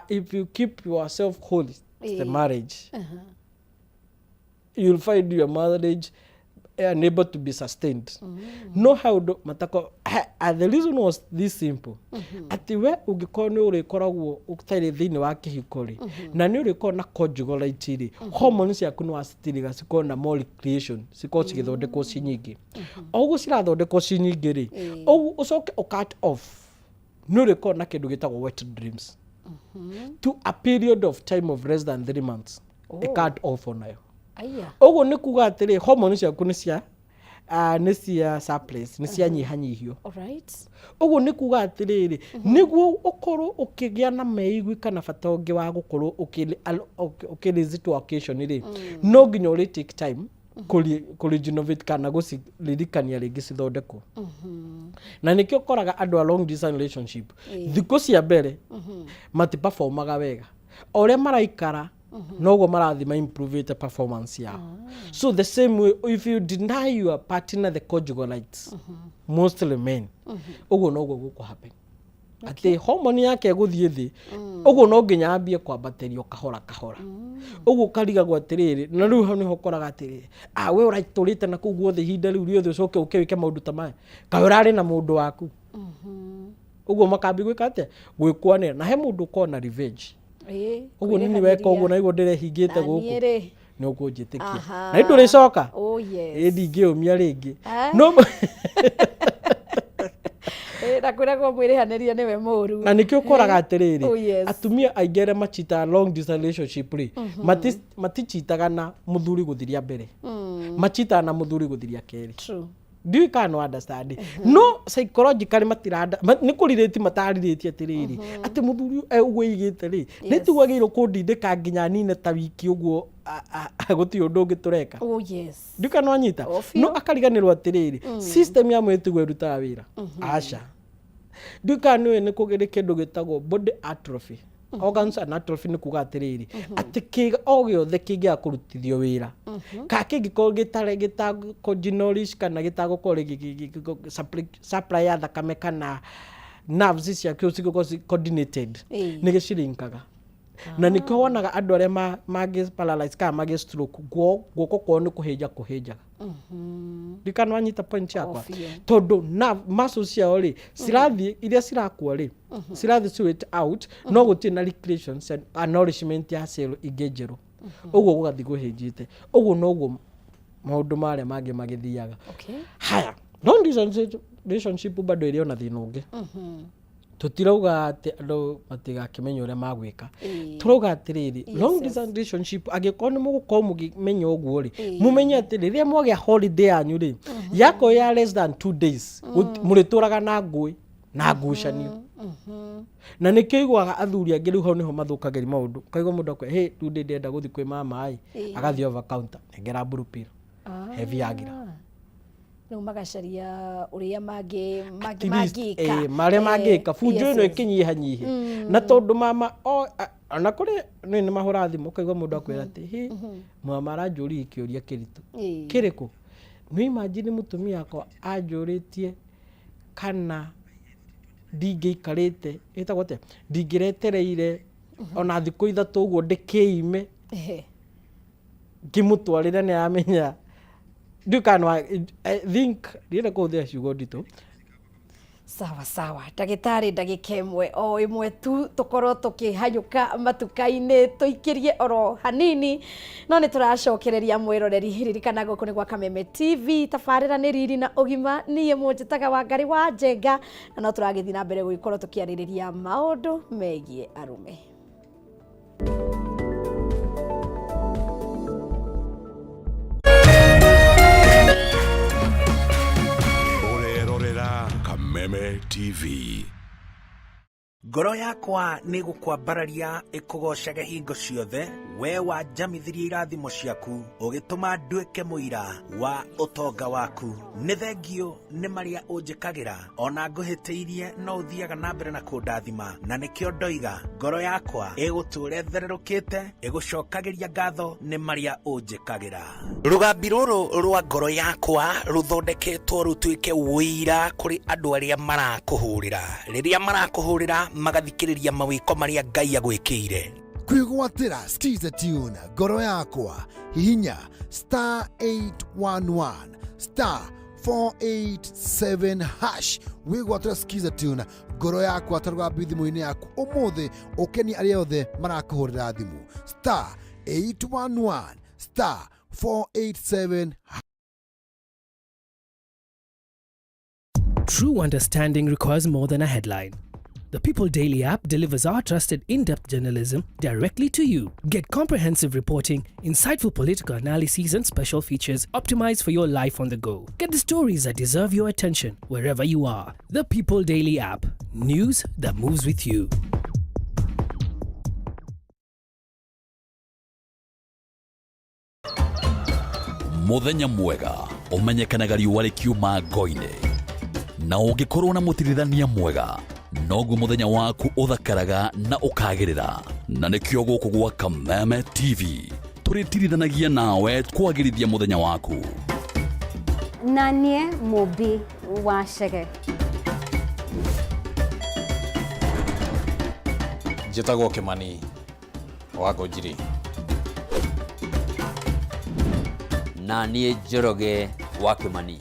if you keep yourself holy to the marriage, you'll find your marriage unable to be sustained. No how matako the reason was this simple, atĩ we ũngĩkorwo nĩ ũrĩkoragwo ũtarĩ thĩinĩ wa kĩhiko rĩ, na nĩ ũrĩkorwo na conjugal right rĩ, hormones ciaku nĩ wacitiriga cikorwo na more recreation, cikorwo cigĩthondekwo ci nyingĩ. O ũguo cirathondekwo ci nyingĩ rĩ, ũguo ũcoke ũ cut off, nĩ ũrĩkorwo na kĩndũ gĩtagwo wet dreams to a period of time of less than 3 months. Ĩ cut off onayo. Aya. Ũguo nĩ kuga atĩrĩ, hormone ciaku nĩ cia surplus, nĩ cia nyihanyihio. All right. Ũguo nĩ kuga atĩrĩrĩ, nĩguo ũkorwo ũkĩgĩa na meigwi kana bata ũngĩ wa gũkorwo ũkĩrenovate occasion rĩ, no nginya ũrĩ take time kũregenerate kana gũciririkania rĩngĩ cithondekwo. Na nĩkĩo ũkoraga andũ a long distance relationship, thikũ cia mbere matiperformaga wega. O ũrĩa maraikara, noguo marathiĩ ma improvete performance yao. So the same way, if you deny your partner the conjugal rights, mostly men, ũguo noguo gũkũ happen, atĩ hormone yake ĩgũthiĩ thĩ. Ũguo no nginya ambie kwambatĩrio kahora kahora. Ũguo ũkarigagwo atĩrĩrĩ, na rĩu hau nĩho ũkoraga atĩrĩrĩ, ah, we ũratũrĩte na kũu guothe ihinda rĩu rĩothe, ũcoke ũke wĩke maũndũ ta maya, kaĩ ũrarĩ na mũndũ waku? Ũguo makambi gwĩka atĩa? Gwĩkwanĩra. Na he mũndũ ũkorwo na revenge. Ũguo nini weka ũguo, na iguo ndĩrehingĩte Na gũkũ. niĩ rĩ. Nĩ ũkũnjĩtĩkia. Aha. Na ndũrĩcoka. Oh yes. Ĩ ndingĩũmia rĩngĩ. Ah. No. Na kwĩragwo mwĩrĩhanĩria nĩwe mũru. Na nĩkĩo ũkoraga atĩrĩrĩ, atumia aingĩ arĩa machitaga long distance relationship rĩ, matichitaga na mũthuri gũthiria mbere, machitaga na mũthuri gũthiria kerĩ. True. Ndiũĩ kana no understand, no psychologically matiranda nĩ kũrirĩti matarirĩtie atĩrĩrĩ, atĩ mũthuri ũyũ ũguo eigĩte rĩ, nĩ tiguagĩrĩirwo kũndindĩka nginya nine ta wiki ũguo, gũtirĩ ũndũ ũngĩ tũreka. Ndiũĩ kana wanyita. O biũ. No akariganĩrwo atĩrĩrĩ, system ya mwĩrĩ tiguo ĩrutaga wĩra. Aca, ndiũĩ kana nĩũĩ nĩ kũgĩrĩ kĩndũ gĩtagwo body atrophy, organs and atrophy. Nĩ kuga atĩrĩrĩ, atĩ kĩga o gĩothe kĩngĩaga kũrutithio wĩra kana kĩngĩkorwo gĩtarĩ gĩtagũ kana gĩtagũkorwo supply ya thakame kana nerves ciakĩo cigũkorwo ci coordinated, nĩ gĩcirinkaga. Na nĩkĩo wonaga andũ arĩa mangĩ paralyze kana mangĩ stroke, guoko kwao nĩ kũhĩnja kũhĩnjaga. Ndikana wanyita point yakwa? O biũ. Tondũ na muscles ciao rĩ, cirathiĩ, iria cirakua rĩ, cirathiĩ sweat out, no gũtirĩ na recreation cia nourishment ya cell ingĩ njerũ. Ũguo gũgathiĩ kũhĩnjĩte ũguo, noguo maũndũ marĩa mangĩ magĩthiaga. Haya, long distance relationship bado ĩrĩ ona thĩna ũngĩ. Tũtirauga atĩ andũ matigakĩmenya ũrĩa magwĩka. Tũrauga atĩrĩrĩ, long distance relationship, angĩkorwo nĩ mũgũkorwo mũkĩmenya ũguo rĩ, mũmenye atĩ rĩrĩa mwagĩa holiday yanyu rĩ, yakorwo ya less than 2 days, mũrĩtũraga na ngũĩ na ngucanio. Na nĩkĩo iguaga athuri angĩ rĩu hau nĩho mathũkagĩria maũndũ. Ũkaigua mũndũ akwĩra, "Hey, rĩu ndĩ ndĩrenda gũthiĩ kwĩ mama ĩ," agathiĩ over counter, "Nengera blue pill." He Viagra. Rĩu magacaria ũrĩa mangĩ At least, mangĩka. Marĩa mangĩka bunjo ĩno ĩkĩnyihanyihe. Na tondũ mama ona kũrĩ nĩ mahũra thimũ, ũkaigua mũndũ akwĩra atĩ, "Hĩ, mama aranjũririe kĩũria kĩritũ." Kĩrĩkũ? Nĩ imagine mũtumia wakwa anjũrĩtie kana ndingĩikarĩte, ĩtagwo atĩa, ndingĩretereire ona thikũ 3 ũguo ndĩkĩime ngĩmũtwarĩra, nĩ aramenya ndiũĩ kana I think ndienda kũhũthĩra ciugo nditũ. Sawa sawa, ndagĩtarĩ, ndagĩka ĩmwe o ĩmwe tu tũkorwo tũkĩhanyũka matuka-inĩ, tũikĩrie oro hanini, no nĩ tũracokereria mwĩroreri. Ririkana gũkũ nĩ gwa Kameme TV, tabarĩra nĩ Riri na Ũgima. Niĩ mũnjĩtaga Wangarĩ wa Njenga, na no tũragĩthiĩ na mbere gũgĩkorwo tũkĩarĩrĩria maũndũ megiĩ arũme. Ũrerorera Kameme TV. Ngoro yakwa nĩ gũkwambararia ĩkũgocage hingo ciothe, we wanjamithirie irathimo ciaku, ũgĩtũma nduĩke mũira wa ũtonga waku. Nĩ thengio nĩ marĩa ũnjĩkagĩra, ona ngũhĩtĩirie no ũthiaga na mbere na kũndathima, na nĩkĩo ndoiga ngoro yakwa ĩgũtũũra ĩthererũkĩte ĩgũcokagĩria ngatho nĩ marĩa ũnjĩkagĩra. Rũgambi rũrũ rwa ngoro yakwa rũthondeketwo rũtuĩke ũira kũrĩ andũ arĩa marakũhũrĩra, rĩrĩa marakũhũrĩra magathikĩrĩria mawĩko marĩa Ngai agwĩkĩire. Kwĩgwatĩra Skiza Tune ngoro yakwa, hihinya *811*487# wĩgwatĩra Skiza Tune ngoro yakwa ta rũgambi thimũ-inĩ yaku ũmũthĩ, ũkenie arĩa othe marakũhũrĩra thimũ, *811*487. True understanding requires more than a headline. The People Daily app delivers our trusted in depth journalism directly to you. Get comprehensive reporting, insightful political analyses, and special features optimized for your life on the go. Get the stories that deserve your attention wherever you are. The People Daily app. News that moves with you. Muthenya mwega ũmenyekanaga riũa rĩkiuma ngo-inĩ, na ũngĩkorwo na mũtirithania mwega noguo mũthenya waku ũthakaraga na ũkagĩrĩra. Na nĩkĩo gũkũ gwa Kameme TV tũrĩtirithanagia nawe kwagĩrithia mũthenya waku. Na niĩ Mũmbi wa Chege. Njĩtagwo Kĩmani wa Ngũnjiri. Na niĩ Njoroge wa Kĩmani.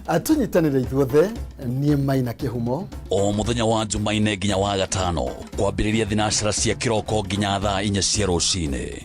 Tũnyitanĩre ithuothe, niĩ Maina Kĩhumo. O mũthenya wa Jumaine nginya wa gatano, kwambĩrĩria thinacara cia kĩroko nginya thaa 4 cia rũcinĩ.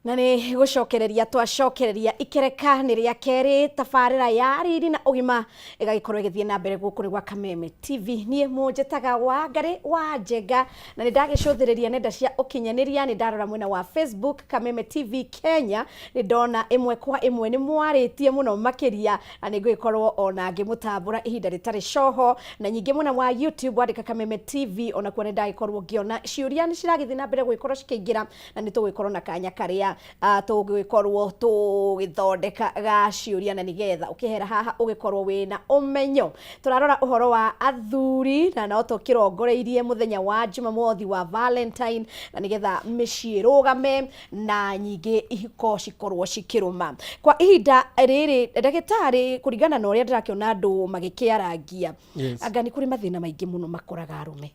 Na nĩ gũcokereria twacokereria ikereka nĩ rĩa kerĩ, tabarĩra ya Riri na Ũgima ĩgagĩkorwo ĩgĩthiĩ na mbere gũkũ nĩ gwa Kameme TV. Niĩ mũnjĩtaga Wangarĩ wa Njenga, na nĩ ndagĩcũthĩrĩria nenda cia ũkinyanĩria, nĩ ndarora mwena wa Facebook Kameme TV Kenya, nĩ ndona ĩmwe kwa ĩmwe nĩ mwarĩtie mũno makĩria, na nĩ ngũgĩkorwo ona ngĩmũtambũra ihinda rĩtarĩ coho. Na nyingĩ mwena wa YouTube wandĩka Kameme TV, onakuo nĩ ndagĩkorwo ngĩona ciũria nĩ ciragĩthiĩ na mbere gũgĩkorwo cikĩingĩra, na nĩ tũgũgĩkorwo na kanya karĩa tũgũgĩkorwo tũgĩthondeka ga ciũria, na nĩgetha ũkĩhera haha ũgĩkorwo wĩna ũmenyo. Tũrarora ũhoro wa athuri, na no tũkĩrongoreirie mũthenya wa Jumamothi wa Valentine, na nĩgetha mĩciĩ ĩrũgame na nyingĩ ihiko cikorwo cikĩrũma kwa ihinda rĩrĩ. Ndagĩtarĩ, kũringana na ũrĩa ndĩrakĩona andũ magĩkĩarangia, anga nĩ kũrĩ mathĩna maingĩ mũno makoraga arũme?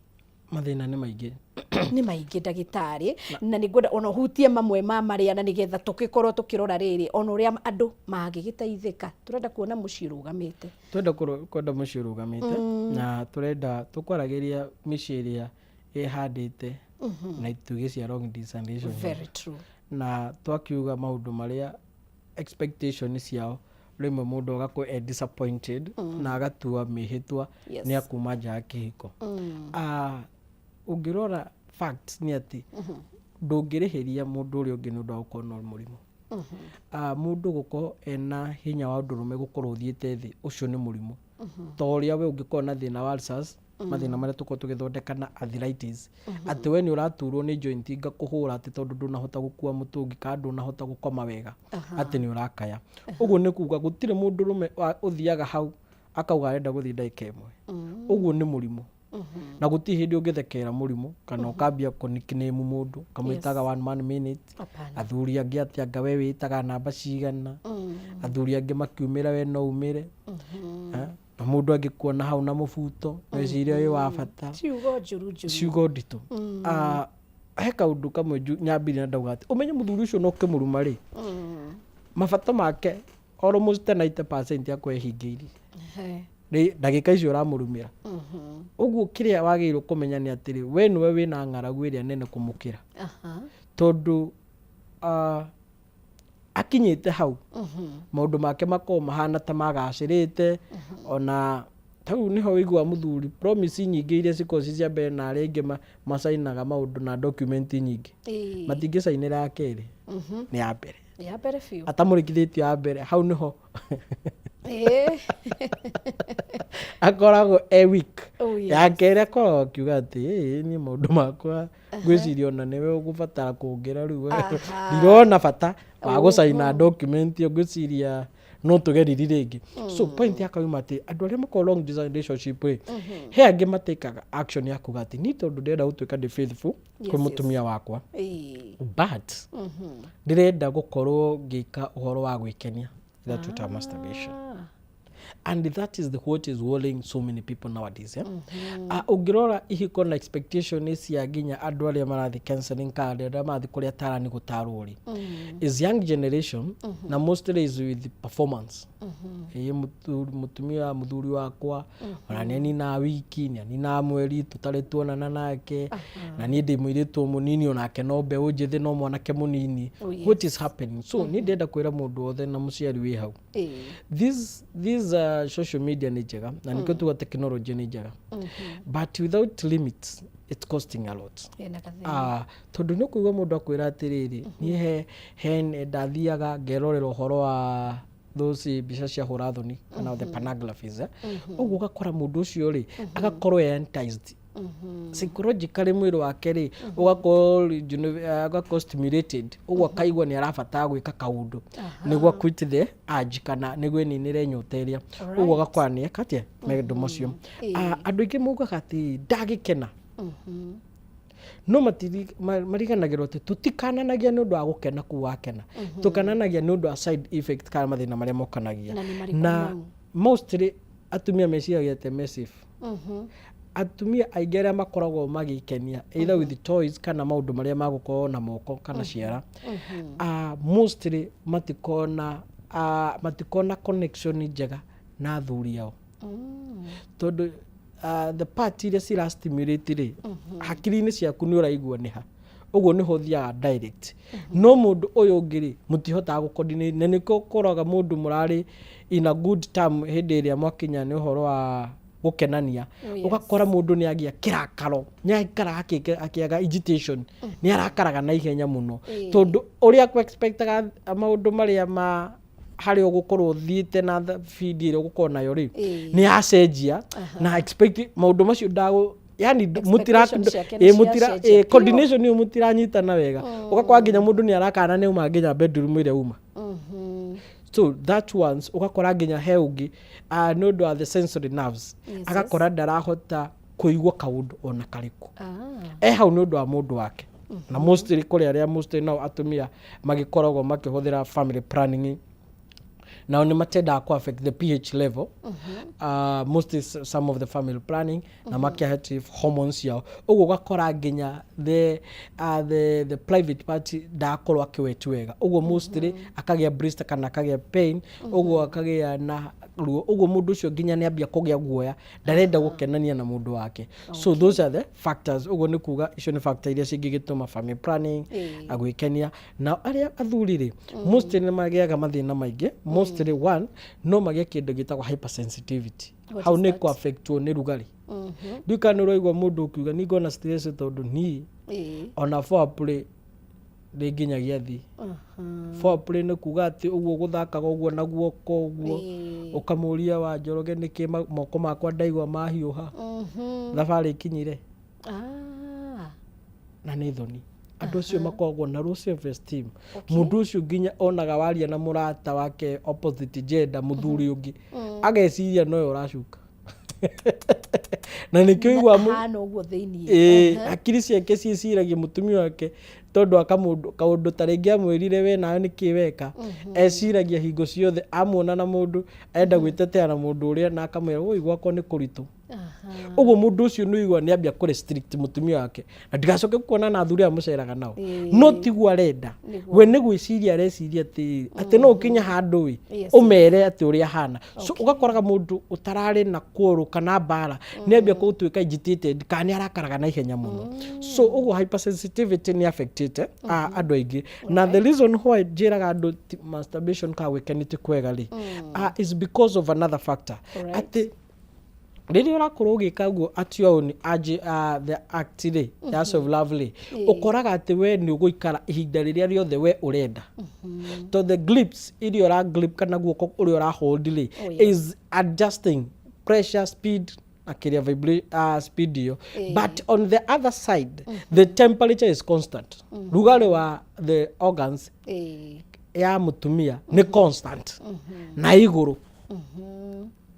Mathĩna nĩ maingĩ. Nĩ maingĩ, ndagĩtarĩ, na nĩ ngwenda ona ũhutie mamwe ma marĩa, na nĩgetha tũgĩkorwo tũkĩrora rĩrĩ ona ũrĩa andũ mangĩgĩteithĩka. Tũrenda kuona mũciĩ ũrũgamĩte. Twenda kwenda mũciĩ ũrũgamĩte, na tũrenda tũkwaragĩria mĩciĩ ĩrĩa ĩhandĩte. Na itugĩ cia long distance relationship. Very true. Na twakiuga maũndũ marĩa expectation ciao, rĩmwe mũndũ agakorwo e disappointed na agatua mĩhĩtwa nĩ akuma nja ya kĩhiko. Ah, ũngĩrora facts nĩ atĩ ndũngĩrĩhĩria mũndũ ũrĩa ũngĩ nĩ ũndũ wa gũkorwo na mũrimũ. Ah, mũndũ gũkorwo ena hinya wa ũndũrũme gũkorwo ũthiĩte thĩ, ũcio nĩ mũrimũ, ta ũrĩa we ũngĩkorwo na thĩna wa ulcers, mathĩna marĩa tũkorwo tũgĩthondeka na arthritis, atĩ we nĩ ũraturwo nĩ joint ngakũhũra atĩ tondũ ndũnahota gũkua mũtũngi kana ndũnahota gũkoma wega, atĩ nĩ ũrakaya. Ũguo nĩ kuga gũtirĩ mũndũrũme ũthiaga hau akauga arenda gũthiĩ ndagĩka 1. Ũguo nĩ mũrimũ, na gũtirĩ hĩndĩ ũngĩthekera mũrimũ kana ũkambia kũ-nickname mũndũ kamwĩtaga one man minute. Hapana. Athuri angĩ atĩ anga we wĩtaga namba cigana, athuri angĩ makiumĩra, we no umĩre. Eh, na mũndũ angĩkuona hau na mũbuto meciria wĩ wa bata. Ciugo njũru njũru. Ciugo nditũ. Ah, he kaũndũ kamwe nyambirie na ndauga atĩ ũmenye mũthuri ũcio no ũkĩmũruma rĩ, mabata make almost 90% akwa ehingĩirie rĩ ndagĩka icio ũramũrumĩra. Ũguo kĩrĩa wagĩrĩirwo kũmenya nĩ atĩrĩ, we nĩwe wĩna ng'aragu ĩrĩa nene kũmũkĩra, tondũ akinyĩte hau maũndũ make makorwo mahana ta magacĩrĩte. Ona hau nĩho wĩiguaga mũthuri promise nyingĩ iria cikoragwo ci cia mbere, na arĩa aingĩ macainaga maũndũ na document nyingĩ, matingĩcainĩra ya kerĩ, nĩ ya mbere. Ya mbere biũ. Atamũrĩkithĩtio ya mbere, hau nĩho akoragwo e weak. Ya kerĩ akoragwo akiuga atĩ, "Ĩ, niĩ maũndũ makwa ngwĩciria ona nĩwe ũgũbatara kũngĩra rĩu, ndirona bata wa gũcaina document ĩyo, ngwĩciria no tũgeriri rĩngĩ." So point yakwa yuma atĩ andũ arĩa makoragwo long distance relationship rĩ, he angĩ matĩkaga action ya kuga atĩ niĩ tondũ ndĩrenda gũtuĩka ndĩ faithful kwĩ mũtumia wakwa, but ndĩrenda gũkorwo ngĩka ũhoro wa gwĩkenia, that twĩtaga masturbation, and that is the what is worrying so many people nowadays, eh? Ũngĩrora ihiko na expectation cia nginya andũ arĩa marathiĩ counseling kana andũ arĩa marathiĩ kũrĩa atarani gũtarwo rĩ, is young generation, na mostly is with performance. Ĩĩ, mũtumia mũthuri wakwa ona nĩ aninaga wiki, nĩ aninaga mweri tũtarĩ tuonana nake, na niĩ ndĩ mũirĩtu o mũnini, onake no mbeũ njĩthĩ, no mwanake mũnini. What is happening? So niĩ ndĩrenda kwĩra mũndũ wothe na mũciari wĩ hau, this social media nĩ njega, na nĩkĩo tuga technology nĩ njega, but without limits it's costing a lot. Ĩna gathĩna. Ah, tondũ nĩ ũkũigua mũndũ akwĩra atĩrĩrĩ, niĩ he ndathiaga ngerorera ũhoro wa those mbica cia hũra thoni kana the pornographies, eh? Ũguo ũgakora mũndũ ũcio rĩ, agakorwo e enticed psychologically, mwĩrĩ wake rĩ ũgakorwo ũgakorwo stimulated, ũguo akaigua nĩ arabatara gwĩka kaũndũ nĩguo quit the urge kana nĩguo ĩninĩre nyota ĩrĩa. Ũguo ũgakora nĩ eka atĩa maũndũ macio. Ah, andũ aingĩ maugaga atĩ ndagĩkena, no mariganagĩrwo atĩ tũtikananagia nĩ ũndũ wa gũkena kũu wakena, tũkananagia nĩ ũndũ wa side effect kana mathĩna marĩa mokanagia. Na nĩ marĩkũ Na mau? Mostly atumia meciragia atĩ me safe. Atumia aingĩ arĩa makoragwo magĩkenia either with toys kana maũndũ marĩa magũkorwo na moko kana ciara, mostly matikona connection njega na athuri ao, tondũ the part iria cira stimulate rĩ, hakiri-inĩ ciaku nĩ ũraigua nĩ ha ũguo nĩho ũthiaga direct, no mũndũ ũyũ ũngĩ rĩ, mũtihotaga gũ coordinate, na nĩkĩo ũkoraga mũndũ mũrarĩ in a good term hĩndĩ ĩrĩa mwakinya nĩ ũhoro wa gũkenania, ũgakora mũndũ nĩ agĩa kĩrakaro, nĩ aikaraga akĩaga agitation, nĩ arakaraga na ihenya mũno, tondũ ũrĩa kũ expectaga maũndũ marĩa ma harĩa ũgũkorwo ũthiĩte na bidi ĩrĩa ũgũkorwo nayo rĩ, nĩ yacenjia na expect maũndũ macio ndagũ yani mũtira Expectation ciake nĩ mũtira ciacenjia. Coordination ĩyo mũtiranyitana wega, ũgakora nginya mũndũ nĩ arakana nĩ uma nginya bedroom ĩrĩa uma. So that ones ũgakora nginya he ũngĩ, nĩ ũndũ wa the sensory nerves, agakora ndarahota kũigua kaũndũ ona karĩkũ e hau nĩ ũndũ wa mũndũ wake. Na mostly kũrĩ arĩa mostly nao atumia magĩkoragwo makĩhũthĩra family planning, nao nĩ matendaga kũ affect the pH level, mostly some of the family planning na makiahetive hormones ciao. Ũguo ũgakora nginya the private part ndakorwo akĩweti wega, ũguo mostly akagĩa blister kana akagĩa pain, ũguo akagĩa na Ruo ũguo mũndũ ũcio nginya nĩ ambia kũgĩa guoya, ndarenda gũkenania na mũndũ wake. So those are the factors. Ũguo nĩ kuga icio nĩ factor iria cingĩgĩtũma family planning na gwĩkenia. Nao arĩa athuri rĩ, mostly nĩ magĩaga mathĩna maingĩ. Mostly one, no magĩe kĩndũ gĩtagwo hypersensitivity. What Hau is nĩ that? kũ affectwo nĩ rugarĩ. Ndiũĩ kana nĩ ũraigua mũndũ ũkiuga niĩ ngona stress tondũ niĩ ona foreplay ndĩ nginyagia thĩ. Foreplay nĩ kuga atĩ ũguo gũthakaga ũguo na guoko ũguo, ũkamũria wa Njoroge nĩkĩ moko makwa ndaigua mahiũha, thabarĩ ikinyire. Na nĩ thoni. Andũ acio makoragwo na low self esteem. Mũndũ ũcio nginya onaga waria na mũrata wake opposite gender, mũthuri ũngĩ, ageciria nowe ũracuka. Na nĩkĩo ũiguaga Hana ũguo thĩiniĩ. Ĩĩ, hakiri ciake ciĩciragia mũtumia wake tondũ akamũndũ kaũndũ ta rĩngĩ amwĩrire we nawe nĩkĩ weka, eciragia hingo ciothe amuona na mũndũ enda gwĩtetea na mũndũ ũrĩa na akamwĩra woi gwakwa nĩ kũritũ. Ũguo mũndũ ũcio nĩ ũigua nĩ ambia kũ restrict mũtumia wake na ndigacoke kuona na athuri aya mũceraga nao, no tiguo arenda. We nĩ gwĩciria areciria atĩ no ũkinye handũ ĩ ũmere atĩ ũrĩa ahana. So ũgakoraga mũndũ ũtararĩ na kũrũ kana mbara nĩ ambia gũtuĩka agitated kana nĩ arakaraga na ihenya mũno. So ũguo hypersensitivity nĩ affectĩte andũ aingĩ. Na the reason why njĩraga andũ masturbation kana gwĩkenia ti kwega rĩ, is because of another factor, atĩ rĩrĩa ũrakorwo ũgĩka ũguo at your own urge, the act rĩ ya self love rĩ, ũkoraga atĩ we nĩ ũgũikara ihinda rĩrĩa rĩothe we ũrenda, to the grips iria ũra grip kana guoko ũrĩa ũra hold rĩ is adjusting pressure, speed na kĩrĩa speed ĩyo. But on the other side, the temperature is constant. Rugarĩ wa the organs ya mũtumia nĩ constant na igũrũ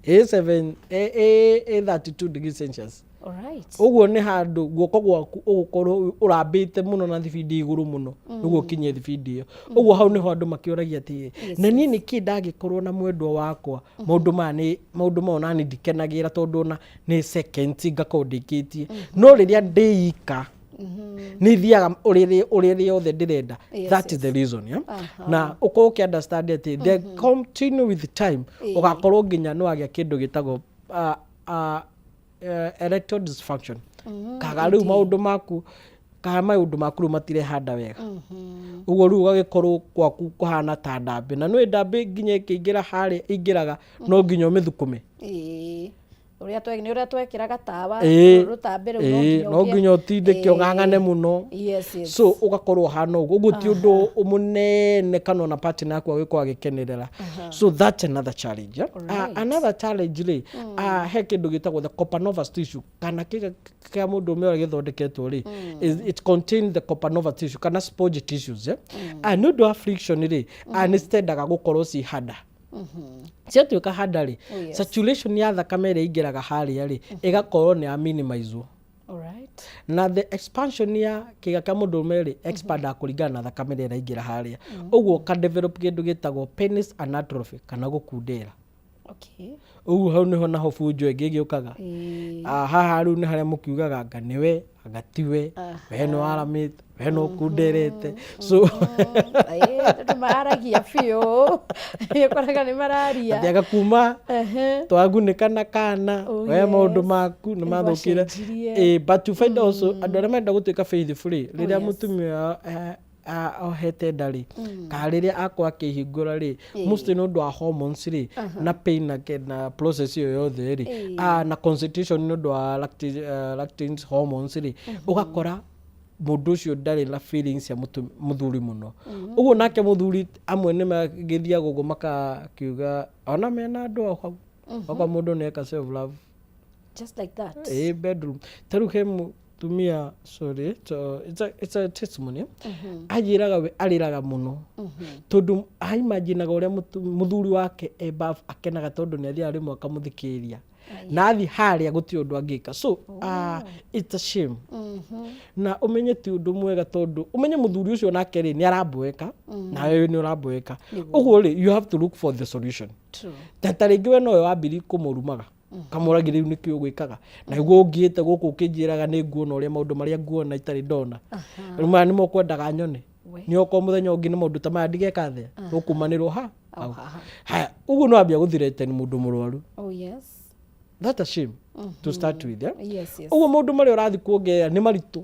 A7 A 32 degrees Celsius. Ũguo nĩ handũ guoko gwaku ũgũkorwo ũrambĩte mũno na thibindi igũrũ mũno nĩguo ũkinye thibindi ĩyo. Ũguo hau nĩho andũ makĩũragia atĩrĩ, na niĩ nĩkĩ ndagĩkorwo na mwendwa wakwa maũndũ maya nĩ maũndũ maya onani ndikenagĩra, tondũ ona nĩ seconds ngakorwo ndĩkĩtie, no rĩrĩa ndĩika nĩ thiaga ũrĩa rĩothe ndĩrenda. That is the reason, yeah? Na ũkorwo ũkĩ understand atĩ the continue with time ũgakorwo nginya nĩ wagĩa kĩndũ gĩtagwo erectile dysfunction, kaga rĩu maũndũ maku kana maũndũ maku rĩu matirehanda wega. Ũguo rĩu ũgagĩkorwo gwaku kũhana ta ndambĩ, na nĩũĩ ndambĩ nginya ĩkĩingĩra harĩa ĩingĩraga no nginya ũmĩthukume. Ĩĩ. Ũrĩa twe nĩ ũrĩa twekĩraga tawa rũtambĩ rũu. No nginya ũtindĩke ũng'ang'ane mũno. So ũgakorwo ũhana ũguo. Ũguo ti ũndũ mũnene kana ona partner yaku agĩkorwo agĩkenerera. So that's another challenge, yeah? Another challenge rĩ, he kĩndũ gĩtagwo the copanovus tissue, kana kĩga kĩa mũndũ ũmwe ũrĩa gĩthondeketwo rĩ, it contain the copanovus tissue kana sponge tissues, yeah? Nĩ ũndũ wa friction rĩ, nĩ citendaga gũkorwo ci harder. Ciatuĩka harder rĩ, saturation ya thakame ĩrĩa ĩingĩraga harĩa rĩ ĩgakorwo nĩ ya minimizwo. Na the expansion ya kĩga kĩa mũndũrũme rĩ expandaga kũringana na thakame ĩrĩa ĩraingĩra harĩa. Ũguo ka develop kĩndũ gĩtagwo penis anatrophy kana gũkundera. Ũguo hau nĩho naho bunjo ĩngĩ ĩgĩũkaga. Haha rĩu nĩ harĩa mũkiugaga anga nĩwe anga tiwe, we nĩ waramĩte, we nĩ ũkunderete. So Andũ maragia biũ, ũkoraga nĩ mararia. Atĩ anga kuma twagunĩka na kana we maũndũ maku nĩ mathũkire. Nĩgwacenjirie. But you find also andũ arĩa marenda gũtuĩka faithful rĩ, rĩrĩa mũtumia ohete nda rĩ, kana rĩrĩa akorwo akĩhingũra rĩ, mostly nĩ ũndũ wa hormones rĩ na pain na process ĩyo yothe rĩ, na constitution nĩ ũndũ wa lactin hormones rĩ, ũgakora mũndũ ũcio ndarĩ na feelings cia mũthuri mũno. Ũguo nake mũthuri amwe nĩ magĩthiaga ũguo makakiuga ona mena andũ ao hau, okorwo mũndũ nĩ eka self love Just like that. Ĩ bedroom ta rĩu he mũtumia, sorry, so it's a testimony, anjĩraga we arĩraga mũno tondũ aimaginaga ũrĩa mũthuri wake e bafu akenaga, tondũ nĩ athiaga rĩmwe akamũthikĩrĩria na athiĩ harĩa gũtirĩ ũndũ angĩka. So it's a shame, na ũmenye ti ũndũ mwega, tondũ ũmenye mũthuri ũcio nake rĩ nĩ aramboeka nawe nĩ ũramboeka. Ũguo rĩ, you have to look for the solution. Ta rĩngĩ we nowe wambiri kũmũrumaga, kamũragia rĩu nĩkĩ ũgwĩkaga na nĩguo ũngĩte gũkũ ũkĩnjĩraga nĩ nguona ũrĩa maũndũ marĩa nguona itarĩ ndona, rĩu maya nĩmo kwendaga nyone. Nĩ okorwo mũthenya ũngĩ nĩ maũndũ ta maya ndigeka atĩa, ũkumanĩrwo ha. Au haha. Haya, ũguo no ambia gũthirete mũndũ mũrwaru. Oh yes. That's a shame to start with, yeah? Yes. Ũguo maũndũ marĩa ũrathiĩ kuongerera nĩ maritũ,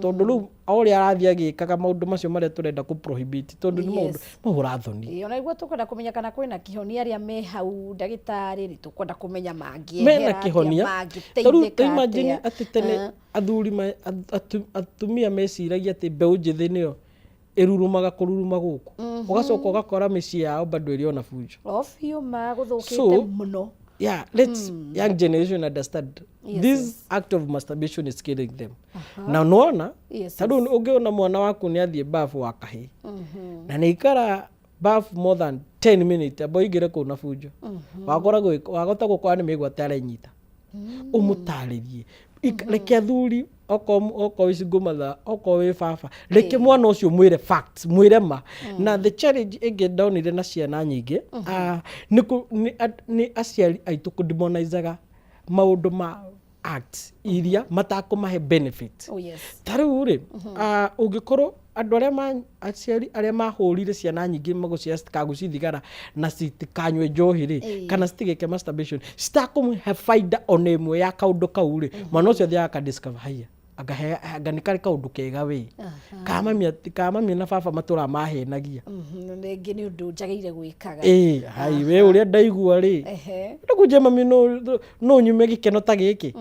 tondũ rĩu o ũrĩa arathiĩ agĩkaga maũndũ macio marĩa tũrenda kũ prohibit, tondũ nĩ maũndũ mahũra thoni. Ĩĩ, ona nĩguo tũkwenda kũmenya kana kwĩna kĩhonia arĩa me hau, ndagĩtarĩ, nĩ tũkwenda kũmenya mangĩehera Mena atĩa, kĩhonia. mangĩteithĩka Ta imagine atĩa. atĩ tene athuri atumia meciragia atĩ mbeũ njĩthĩ nĩyo ĩrurumaga kũruruma gũkũ, ũgacoka ũgakora mĩciĩ yao bado ĩrĩ ona bunjo. O biũ, magũthũkĩte mũno. Yeah, let's young generation understand this act of masturbation is killing them. Na nona ta rĩu ũngĩona mwana waku nĩ athiĩ bafu wa kahĩĩ na nĩ ikara bafu more than 10 minutes, amba ũingĩre kũu na bunjo, wakora wahota gũkora nĩ mĩgwate arenyita. Ũmũtarĩrie. Reke athuri, okorwo wĩ single mother, okorwo wĩ baba, reke mwana ũcio mwĩre facts, mwĩre ma. Na the challenge ĩngĩ ndonire na ciana nyingĩ, nĩ aciari aitũ kũdemonizaga maũndũ ma acts iria matakũmahe benefit. Oh yes. Ta rĩu rĩ, ũngĩkorwo andũ arĩa ma aciari arĩa mahũrire ciana nyingĩ magũciara citikagucie thigara na citikanyue njohi rĩ, kana citigeke masturbation, citakũmũhe baida ona ĩmwe ya kaũndũ kau rĩ, mwana ũcio athiaga akadiscover, haiya, anga nĩ karĩ kaũndũ kega wĩ kamami na baba matũraga mahenagia. Rĩngĩ nĩ ũndũ njagĩrĩire gwĩkaga. Ĩĩ, hai we ũrĩa ndaigua rĩ, ndakũnjia mami, no nyume gĩkeno ta gĩkĩ.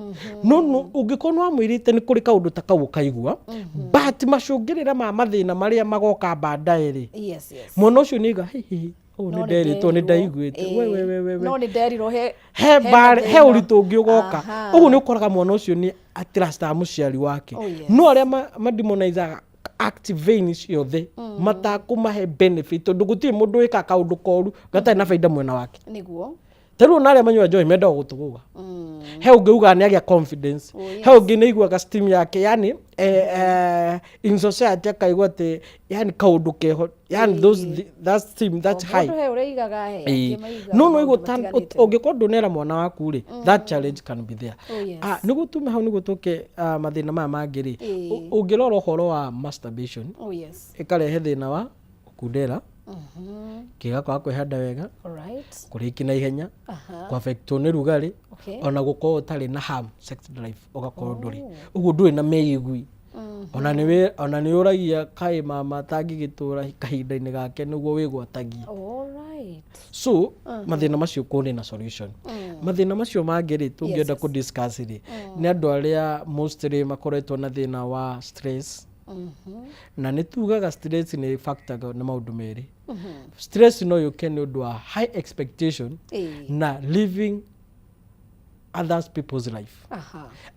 No ũngĩkorwo nĩ wamwĩrĩte nĩ kũrĩ kaũndũ ta kau ũkaigua, but macũngĩrĩra ma mathĩna marĩa magoka baadaye rĩ, mwana ũcio nĩ aiga, hihi ũũ No nĩ nderitwo, nĩ nĩnderirwo. ndaiguĩte we we we we we. No nĩ nderirwo he He hena he thĩna. ũritũ ũngĩ ũgoka. Ũguo nĩ ũkoraga mwana ũcio nĩ atrustaga mũciari wake. Oh, yes. No arĩa mademonaizaga active veins ciothe matakũmahe benefit, tondũ gũtirĩ mũndũ wĩkaga kaũndũ koru gatarĩ na baida mwena wake. Ta rĩu ona arĩa manyua njohi mendaga gũtũgũga, he ũngĩ ugaga nĩ agĩa confidence, he ũngĩ nĩ aiguaga steam yake, yani in society akaigua atĩ yani kaũndũ keho, yani that steam, that high. Mũndũ he ũrĩa aigaga, he angĩ maigaga No maũndũ igũ matiganĩte. ũngĩkorwo ndũnera mwana waku rĩ, that challenge can be there. Oh, yes. Ah, nĩguo tume hau nĩguo tũke mathĩna maya mangĩ rĩ, ũngĩrora ũhoro wa masturbation, Oh yes. ĩkarehe thĩna wa gũkundera, kĩga kwaga kwĩhanda wega, kũrĩki na ihenya, kũaffectwo nĩ rugarĩ, ona gũkorwo ũtarĩ na ham sex drive, ũgakorwo ndũrĩ ũguo, ndũrĩ na mĩigui, ona nĩ ũragia kaĩ mama atangĩgĩtũra kahinda-inĩ gake nĩguo wĩgwatagie. So mathĩna macio kũrĩ na solution. Mathĩna macio mangĩ rĩ, tũngĩenda kũ discuss rĩ, nĩ andũ arĩa mostly makoretwo na thĩna wa stress. Na nĩ tugaga stress nĩ factor nĩ maũndũ merĩ. Stress no yũke nĩ ũndũ wa high expectation na living others people's life,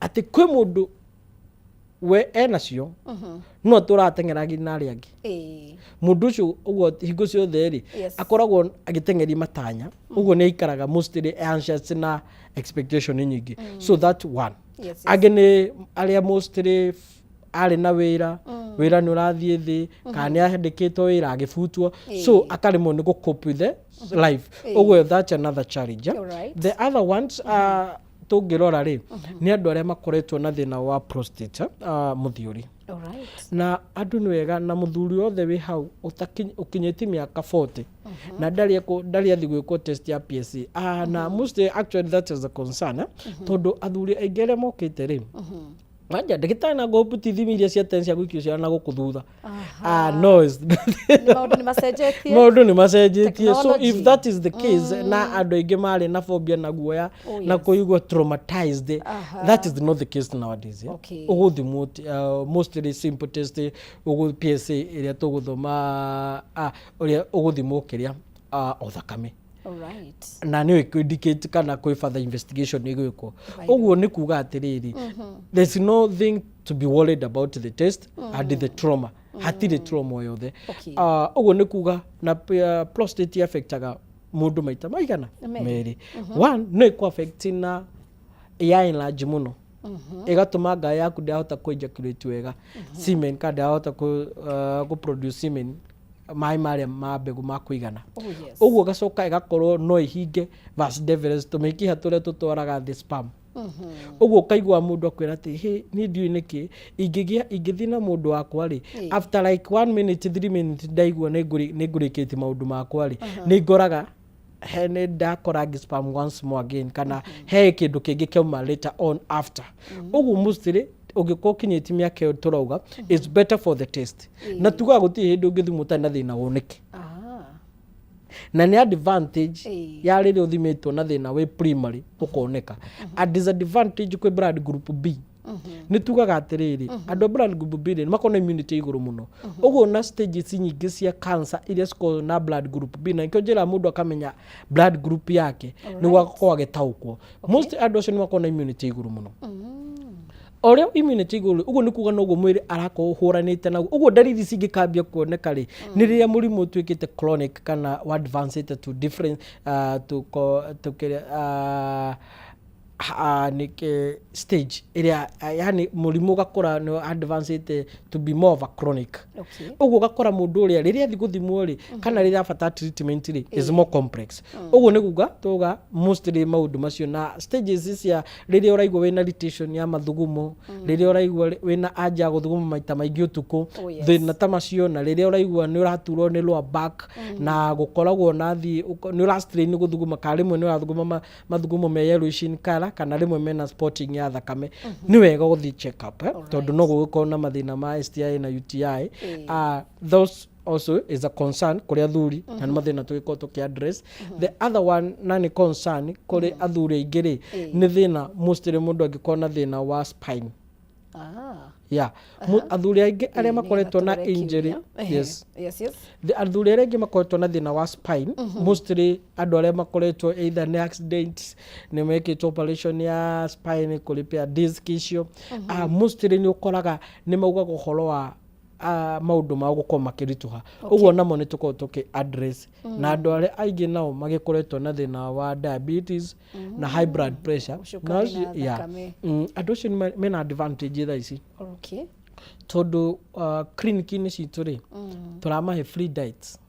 atĩ kwĩ mũndũ we enacio no atũrateng'eragia na arĩa angĩ. Mũndũ ũcio ũguo hingo ciothe rĩ, akoragwo agĩteng'eria matanya, ũguo nĩ aikaraga mostly anxious na expectation nyingĩ. So that one. Angĩ nĩ arĩa mostly arĩ na wĩra, wĩra nĩ ũrathiĩ thĩ, kana nĩ andĩkĩtwo wĩra agĩbutwo, so akaremwo nĩ gũ cope with the life. Ũguo that's another challenge, yeah? The other ones, tũngĩrora rĩ, nĩ andũ arĩa makoretwo na thĩna wa prostate, mũthiũri. Na andũ nĩ wega na mũthuri wothe wĩ hau ũkinyĩtie mĩaka 40 na ndarĩ athiĩ gwĩkwo test ya PSA, na mostly actually that is a concern, eh? Tondũ athuri aingĩ arĩa mokĩte rĩ, manja ndagĩtarĩ na ngũmbuti ithimi iria cia tene cia gũikio ciana na gũkũ thutha. Ah, no, Maũndũ nĩ macenjetie. Maũndũ nĩ macenjetie. So if Technology. that is the case, na andũ aingĩ marĩ na phobia na guoya na kũigua traumatized, that is not the case nowadays, yeah? Ũgũthimwo mostly simple test, ũgũ PSA ĩrĩa tũgũthoma, ũrĩa ũgũthimwo kĩrĩa, o thakame, na nĩ ĩkũ-indicate kana kwĩ further investigation ĩgwĩkwo. Ũguo nĩ kuga atĩrĩrĩ, there's nothing to be worried about the test and the trauma, hatirĩ trauma o yothe. Ũguo nĩ kuga na prostate affectaga mũndũ maita maigana Merĩ. merĩ. One, no ĩkũ affect na ya enlarge mũno, ĩgatũma ngaĩ yaku ndĩrahota kũ ejaculate wega semen, kana ndĩrahota kũ produce semen, maĩ marĩa ma mbegũ ma kũigana. Oh yes. Ũguo gacoka ĩgakorwo no ĩhinge vas deferens, tũmĩkiha tũrĩa tũtwaraga the sperm. Ũguo ũkaigua mũndũ akwĩra atĩ, "Hĩ, niĩ ndiũĩ nĩkĩ ingĩgĩa ingĩthiĩ na mũndũ wakwa rĩ, after like 1 minute, 3 minutes, ndaigua nĩ ngũrĩkĩtie maũndũ makwa rĩ, nĩ ngoraga he nĩ ndakora ngĩ sperm once more again, kana he kĩndũ kĩngĩ kĩauma later on after." Ũguo mostly ũngĩkorwo ũkinyĩtie mĩaka ĩyo tũrauga, it's better for the test, na tugaga gũtirĩ hĩndĩ ũngĩthimwo ũtarĩ na thĩna woneke. Na nĩ advantage ya rĩrĩa ũthimĩtwo na thĩna wĩ primary ũkoneka. A disadvantage kwĩ blood group B, nĩ tugaga atĩrĩrĩ, andũ a blood group B rĩ, nĩ makoragwo na immunity igũrũ mũno. Ũguo na stages nyingĩ cia cancer iria cikoragwo na blood group B, na nĩkĩo njĩraga mũndũ akamenya blood group yake nĩguo agakorwo agĩtaũkwo. Most andũ acio nĩ makoragwo na immunity igũrũ mũno. O ũrĩa immunity igũrũ, ũguo nĩ kuga noguo mwĩrĩ arakorwo ũhũranĩte naguo. Ũguo ndariri cingĩkambia kuoneka rĩ, nĩ rĩrĩa mũrimũ ũtuĩkĩte chronic kana wa advanced to different to, to kĩrĩa nĩ stage ĩrĩa yani mũrimũ ũgakora nĩ advanced to be more of a chronic. Ũguo ũgakora mũndũ ũrĩa rĩrĩa athiĩ gũthimwo rĩ, kana rĩrĩa abatara treatment rĩ, is more complex. Ũguo nĩ kuga tuga mostly maũndũ macio na stages cia rĩrĩa ũraigua wĩna irritation ya mathugumo, rĩrĩa ũraigua wĩna anja ya gũthuguma maita maingĩ ũtukũ, thĩna ta macio, na rĩrĩa ũraigua nĩ ũraturwo nĩ lower back na gũkoragwo na thiĩ nĩ ũra strain gũthuguma, kana rĩmwe nĩ ũrathuguma mathugumo me yellowish in color, kana rĩmwe mena spotting ya thakame, nĩ wega gũthiĩ check up, eh? Tondũ no gũgĩkorwo na mathĩna ma STI na UTI. Those also is a concern kũrĩ athuri, na nĩ mathĩna tũgĩkorwo tũkĩ address. The other one, na nĩ concern kũrĩ athuri aingĩ rĩ, nĩ thĩna mostly mũndũ angĩkorwo na thĩna wa spine. Yeah, athuri aingĩ arĩa makoretwo na Nĩgetha tũrore injury kĩũria. Yes. Yes. Athuri arĩa aingĩ makoretwo na thĩna wa spine, mostly andũ arĩa makoretwo either nĩ accident, nĩ mekĩtwo operation ya spine, kũripia disc icio, mostly nĩ ũkoraga nĩ maugaga ũhoro wa maũndũ mao gũkorwo makĩritũha. Ũguo namo nĩ tũkoragwo tũkĩ address na andũ arĩa aingĩ nao magĩkoretwo na thĩna wa diabetes na high blood pressure. Cukari Na acio- na thakame. Andũ acio mena advantage thaa ici, tondũ clinic-inĩ citũ rĩ, tũramahe free diets.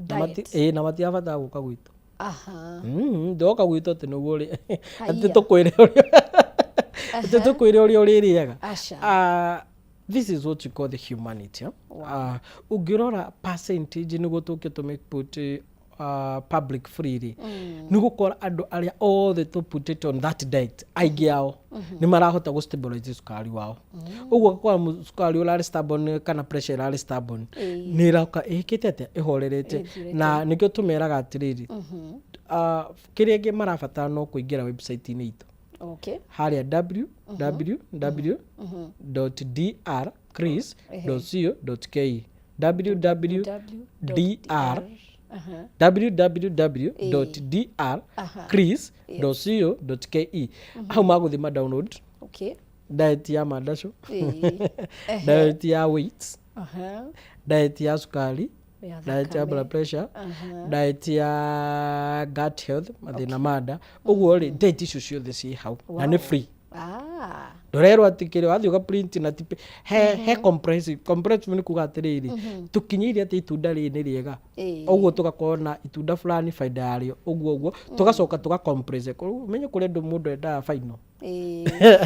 Na Diet. Ĩĩ, na matirabatara gũka gwitũ. Ndoka gwitũ atĩ nĩguo ũrĩ atĩ Haiya. tũkwĩre ũrĩa ũrĩrĩaga. Aca. This is what you call the humanity, eh? Ũngĩrora percentage nĩguo tũke tũmĩ put public free rĩ, nĩ gũkora andũ arĩa othe tũ put it on that diet, aingĩ ao nĩ marahota gũ stabilize cukari wao. Ũguo ũgakora cukari ũrarĩ stubborn kana pressure ĩrarĩ stubborn nĩ ĩroka ĩkĩte atĩa, ĩhorerete. Ĩthirĩte. Na nĩkĩo tũmeraga atĩrĩrĩ, kĩrĩa kĩngĩ marabatara no kũingĩra website-inĩ itũ harĩa www.drchris.co.ke, www dr www.drchris.co.ke. Hau magũthiĩ ma download diet ya mandaco, diet ya weight, diet ya cukari, Ya diet ya thakame. blood pressure, diet ya gut health, mathĩna ma nda. Ũguo rĩ, diet icio ciothe ciĩ hau na nĩ free. Ndũrerwo atĩ kĩrĩa wathiĩ ũga print na ti he comprehensive. Comprehensive nĩ kuga atĩrĩrĩ, tũkinyĩire atĩ itunda rĩrĩ nĩ rĩega, ũguo tũgakorwo na itunda fulani, baida yarĩo, ũguo ũguo tũgacoka tũga compress. Ũmenye kũrĩ andũ mũndũ endaga final,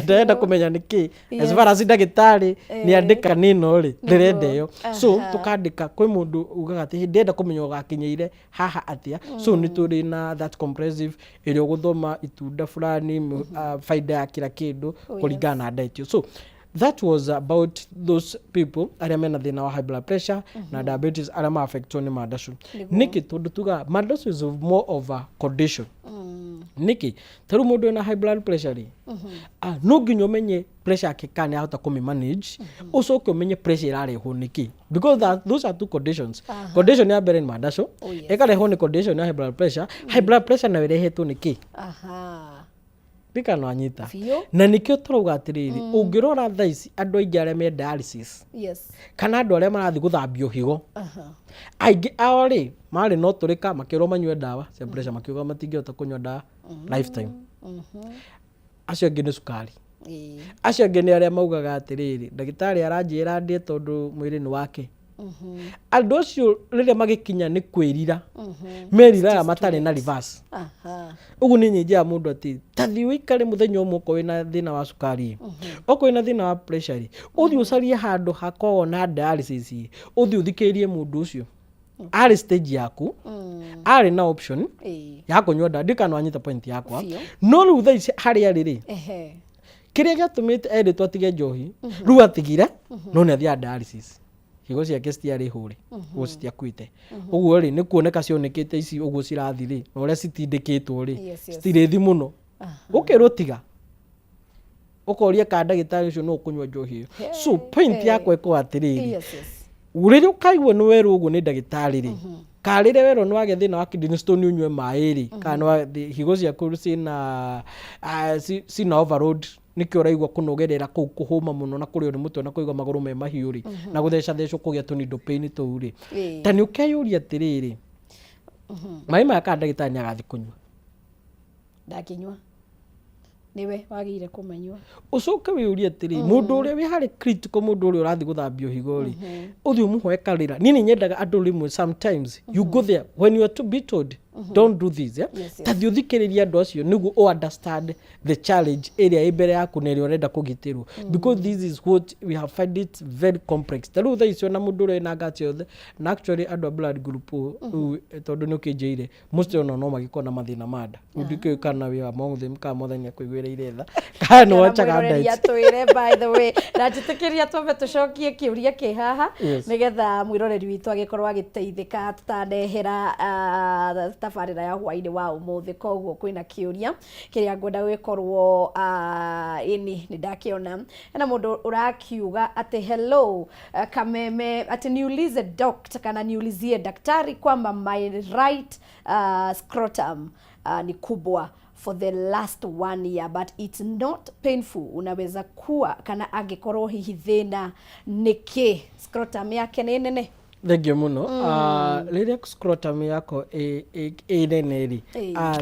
ndarenda kũmenya nĩ kĩ, as far as ndagĩtarĩ nĩ andĩka nĩ ĩno rĩ, ndĩrenda ĩyo. So tũkandĩka kwĩ mũndũ ugaga atĩ ndĩrenda kũmenya ũgakinyĩire haha atĩa. So nĩ tũrĩ na that comprehensive ĩrĩa ũgũthoma itunda fulani, baida ya kila kĩndũ kũringana na diet ĩyo. So that was about those people arĩa mena thĩna wa high blood pressure na diabetes, arĩa ma-affectwo nĩ mandacu. Nĩkĩ? Tondũ tugaga mandacu is more of a condition. Nĩkĩ? Ta rĩu mũndũ wĩna high blood pressure rĩ, no nginya ũmenye pressure yake kana nĩ ahota kũmĩ manage, ũcoke ũmenye pressure ĩrarehwo nĩkĩ, because those are two conditions. Condition ya mbere nĩ mandacu, ĩkarehwo nĩ condition ya high blood pressure. High blood pressure nayo ĩrehetwo nĩkĩ? Ndikana wanyita? Biũ. Na nĩkĩo tũrauga atĩrĩrĩ, ũngĩrora thaa ici andũ aingĩ arĩa me dialysis kana andũ arĩa marathiĩ gũthambio higo, aingĩ ao rĩ, marĩ no tũrĩka makĩrwo manyue ndawa cia pressure, makiuga matingĩhota kũnyua ndawa lifetime. Acio angĩ nĩ cukari. Acio angĩ nĩ arĩa maugaga atĩrĩrĩ, ndagĩtarĩ aranjĩra ndĩe tondũ mwĩrĩ nĩ wake. Andũ acio rĩrĩa magĩkinya nĩ kwĩrira, meriraga matarĩ na reverse. Ũguo nĩ nyenjaga mũndũ atĩ tathiĩ ũikare mũthenya ũmwe, okorwo wĩna thĩna wa cukari, okorwo wĩna thĩna wa pressure rĩ, ũthiĩ ũcarie handũ hakoragwo na dialysis ĩ, ũthiĩ ũthikĩrĩrie mũndũ ũcio arĩ stage yaku, arĩ na option ya kũnyua ndawa. Ndikana wanyita point yakwa? Biũ. No rĩu thaa ici harĩa arĩ rĩ, kĩrĩa gĩatũmĩte erĩtwo atige njohi, rĩu atigire, no nĩ athiaga dialysis, higo ciake citiarĩ hũre, ũguo citiakuĩte. Ũguo rĩ, nĩ kuoneka cionekete ici ũguo cirathi rĩ, na ũrĩa citindĩkĩtwo rĩ, citirĩ thi mũno. Ũkĩrwo tiga, ũkoria kana ndagĩtarĩ ũcio no ũkũnyua njohi ĩyo. So point yakwa ĩkorwo atĩrĩrĩ, rĩrĩa ũkaigua nĩ werwo ũguo nĩ ndagĩtarĩ rĩ, kana rĩrĩa werwo nĩ wagĩa thĩna wa kidney stone ũnyue maĩ rĩ, kana nĩ higo ciaku ciĩna cina overload, nĩkĩo ũraigua kũnogerera kũu, kũhũma mũno na kũrĩo nĩ mũtwe na kũigua magũrũ me mahiũ rĩ, na gũthecathecwo, kũgĩa tũnindo pain tũu rĩ, ta nĩ ũkeyũria atĩrĩrĩ, maĩ maya kana ndagĩtarĩ nĩ agathiĩ kũnyua? Ndangĩnyua, nĩwe wagĩrĩire kũmanyua. Ũcoke wĩyũrie atĩrĩ, mũndũ ũrĩa wĩ harĩ critical, mũndũ ũrĩa ũrathiĩ gũthambio higo rĩ, ũthiĩ ũmũhoe karĩra. Niĩ nĩ nyendaga andũ rĩmwe, sometimes you go there when you are to be told, "Don't do this," yeah? Yes. Ta thiĩ ũthikĩrĩrie andũ acio nĩguo ũ understand the challenge ĩrĩa ĩ mbere yaku na ĩrĩa ũrenda kũgitĩrwo, because this is what we have find it very complex. Ta rĩu thaa ici ona mũndũ ũrĩa wĩna guts yothe, na actually andũ a blood group O, rĩu tondũ nĩ ũkĩnjĩire most ona no magĩkorwo na mathĩna ma nda. Rĩu ndikĩũĩ kana wĩ among them, kana Mwathani akũiguĩrĩire tha, kana nĩ wachaga Mwĩroreri diet. Atwĩre. By the way, na njĩtĩkĩria twambe tũcokie kĩũria kĩ haha, nĩgetha mwĩroreri witũ agĩkorwo agĩteithĩka tũtanehera tabarĩra ya hwainĩ wa ũmũthĩ. Koguo kwĩna kĩũria kĩrĩa ngwenda gũgĩkorwo ĩni nĩ ndakĩona hena mũndũ ũrakiuga atĩ, "Hello Kameme," atĩ niulize doct kana niulizie daktari kwamba my right scrotum ni kubwa for the last one year but it's not painful. Unaweza kuwa kana angĩkorwo hihi thĩna nĩkĩ scrotum yake nĩ nene? Thengiũ mũno. Rĩrĩa scrotum yako ĩ nene rĩ,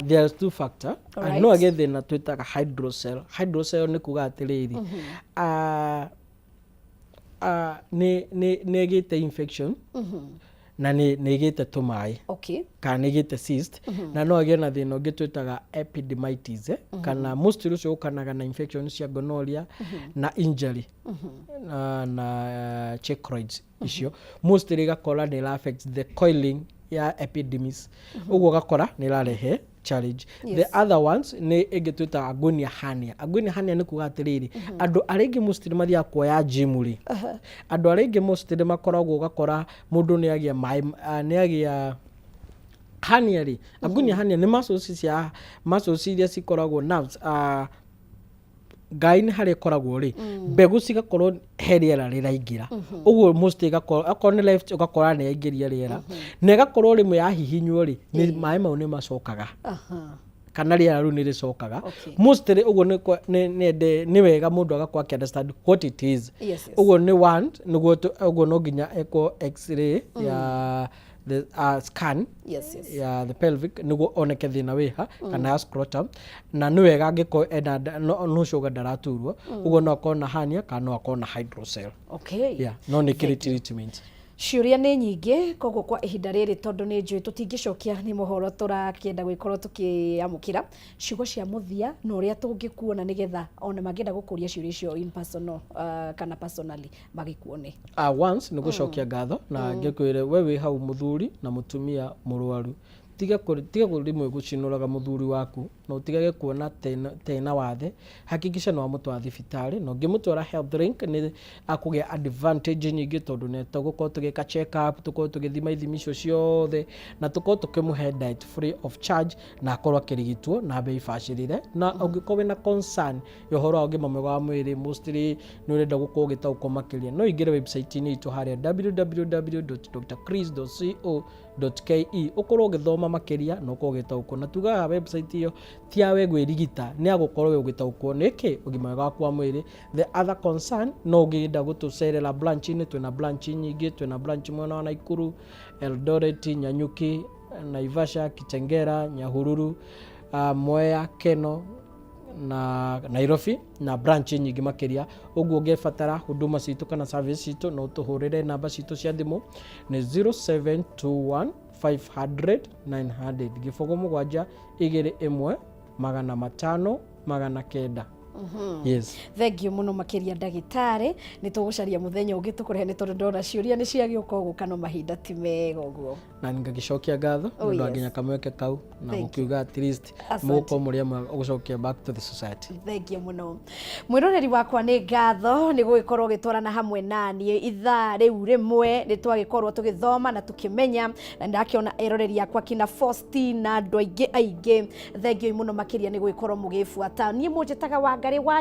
there is two factor. No agĩe thĩna twĩtaga hydrocele. Hydrocele nĩ kuga atĩrĩrĩ, nĩ ĩgĩte infection na nĩ ĩgĩte tũmaĩ kana nĩ ĩgĩte cyst, na no agĩe na thĩna ũngĩ twĩtaga epididymitis, kana mostly ũcio ũkanaga na infection cia gonorrhea na injury na chancroids icio. Mostly ĩgakora nĩ ĩra affect the coiling ya epididymis, ũguo ũgakora nĩ ĩrarehe challenge. The other ones nĩ ĩngĩ twĩtaga anguinal hernia. Anguinal hernia nĩ kuga atĩrĩrĩ, andũ arĩa aingĩ mostly mathiaga kuoya gym rĩ, andũ arĩa aingĩ mostly makoragwo, ũgakora mũndũ nĩ agĩa maĩ, nĩ agĩa hernia rĩ. Anguinal hernia nĩ muscles cia muscles iria cikoragwo nerves, ngai-inĩ harĩa ĩkoragwo rĩ, mbegũ cigakorwo he rĩera rĩraingĩra. Ũguo most ĩgakorwo akorwo nĩ left, ũgakora nĩ yaingĩria rĩera na ĩgakorwo rĩmwe yahihinywo rĩ, nĩ maĩ mau nĩ macokaga kana rĩera rĩu nĩ rĩcokaga. Mostly ũguo nĩ wega mũndũ agakorwo akĩ understand what it is. Ũguo nĩ one nĩguo ũguo no nginya ekwo X-ray ya the scan ya the pelvic nĩguo oneke thĩna wĩha kana ya scrotum. Na nĩ wega angĩkorwo ena no cuga ndaraturwo, ũguo no akorwo na hernia kana no akorwo na hydrocele. Yeah, no nĩ kĩrĩ treatment. Ciũria nĩ nyingĩ, koguo kwa ihinda rĩrĩ, tondũ nĩ njũĩ tũtingĩcokia nĩ mohoro, tũrakĩenda gũgĩkorwo tũkĩamũkĩra ciugo cia mũthia na ũrĩa tũngĩkuona, nĩgetha ona mangĩenda gũkũria ciũria icio in personal kana personally magĩkuone. Once nĩ gũcokia ngatho na ngĩkwĩre we wĩ hau, mũthuri na mũtumia mũrwaru, tiga rĩmwe gũcinũraga mũthuri waku na ũtigage kuona tena wathe. Hakikisha nĩ wamũtwara thibitarĩ, na ũngĩmũtwara Health Link nĩ akũgĩa advantage nyingĩ, tondũ nĩ tũgũkorwo tũgĩka check up, tũkorwo tũgĩthima ithimi icio ciothe na tũkorwo tũkĩmũhe diet free of charge na akorwo akĩrigitwo na bei bacĩrĩre. Na ũngĩkorwo wĩna concern ya ũhoro wa ũgima mwega wa mwĩrĩ, mostly nĩ ũrenda gũkorwo ũgĩtaũkwo makĩria, no ingĩre website-inĩ itũ harĩa www.drchris.co.ke, ũkorwo ũgĩthoma makĩria na ũkorwo ũgĩtaũkwo. Na tugaga website ĩyo ti ya we kwĩrigita, nĩ ya gũkorwo we ũgĩtaũkwo nĩkĩ ũgima mwega waku wa mwĩrĩ. The other concern, no ũngĩenda gũtũcerera branch-inĩ, twĩna branch nyingĩ. Twĩna branch mwena wa Naikuru, Eldoret, Nanyuki, Naivasha, Kitengela, Nyahururu, Mwea, Keno, Na Nairobi na branch nyingĩ makĩria. Ũguo ũngĩbatara huduma citũ kana service citũ, no tũhũrĩre namba citũ cia thimũ nĩ 0721 500 900, 0 7 2 1 500 900. Yes. Thengiũ mũno makĩria, ndagĩtarĩ. Nĩ tũgũcaria mũthenya ũngĩ tũkũrehe, nĩ tondũ ndona ciũria nĩ ciagĩũka ũguo, no mahinda ti mega ũguo. Na ngagĩcokia ngatho Oh, nĩ ũndũ wa yes. nginya kamweke kau na Thank you. gũkiuga at least Asante. mũgũkorwo mũrĩ amwe gũcokia back to the society. Thengiũ mũno, mwĩroreri wakwa. Nĩ ngatho nĩ gũgĩkorwo ũgĩtwarana hamwe naniĩ ithaa rĩu rĩmwe. Nĩ twagĩkorwo tũgĩthoma na tũkĩmenya, na ndakĩona eroreri akwa kina Faustina, andũ aingĩ aingĩ, thengiũ mũno makĩria nĩ gũgĩkorwo mũgĩbuata. Niĩ mũnjĩtaga Wangarĩ wa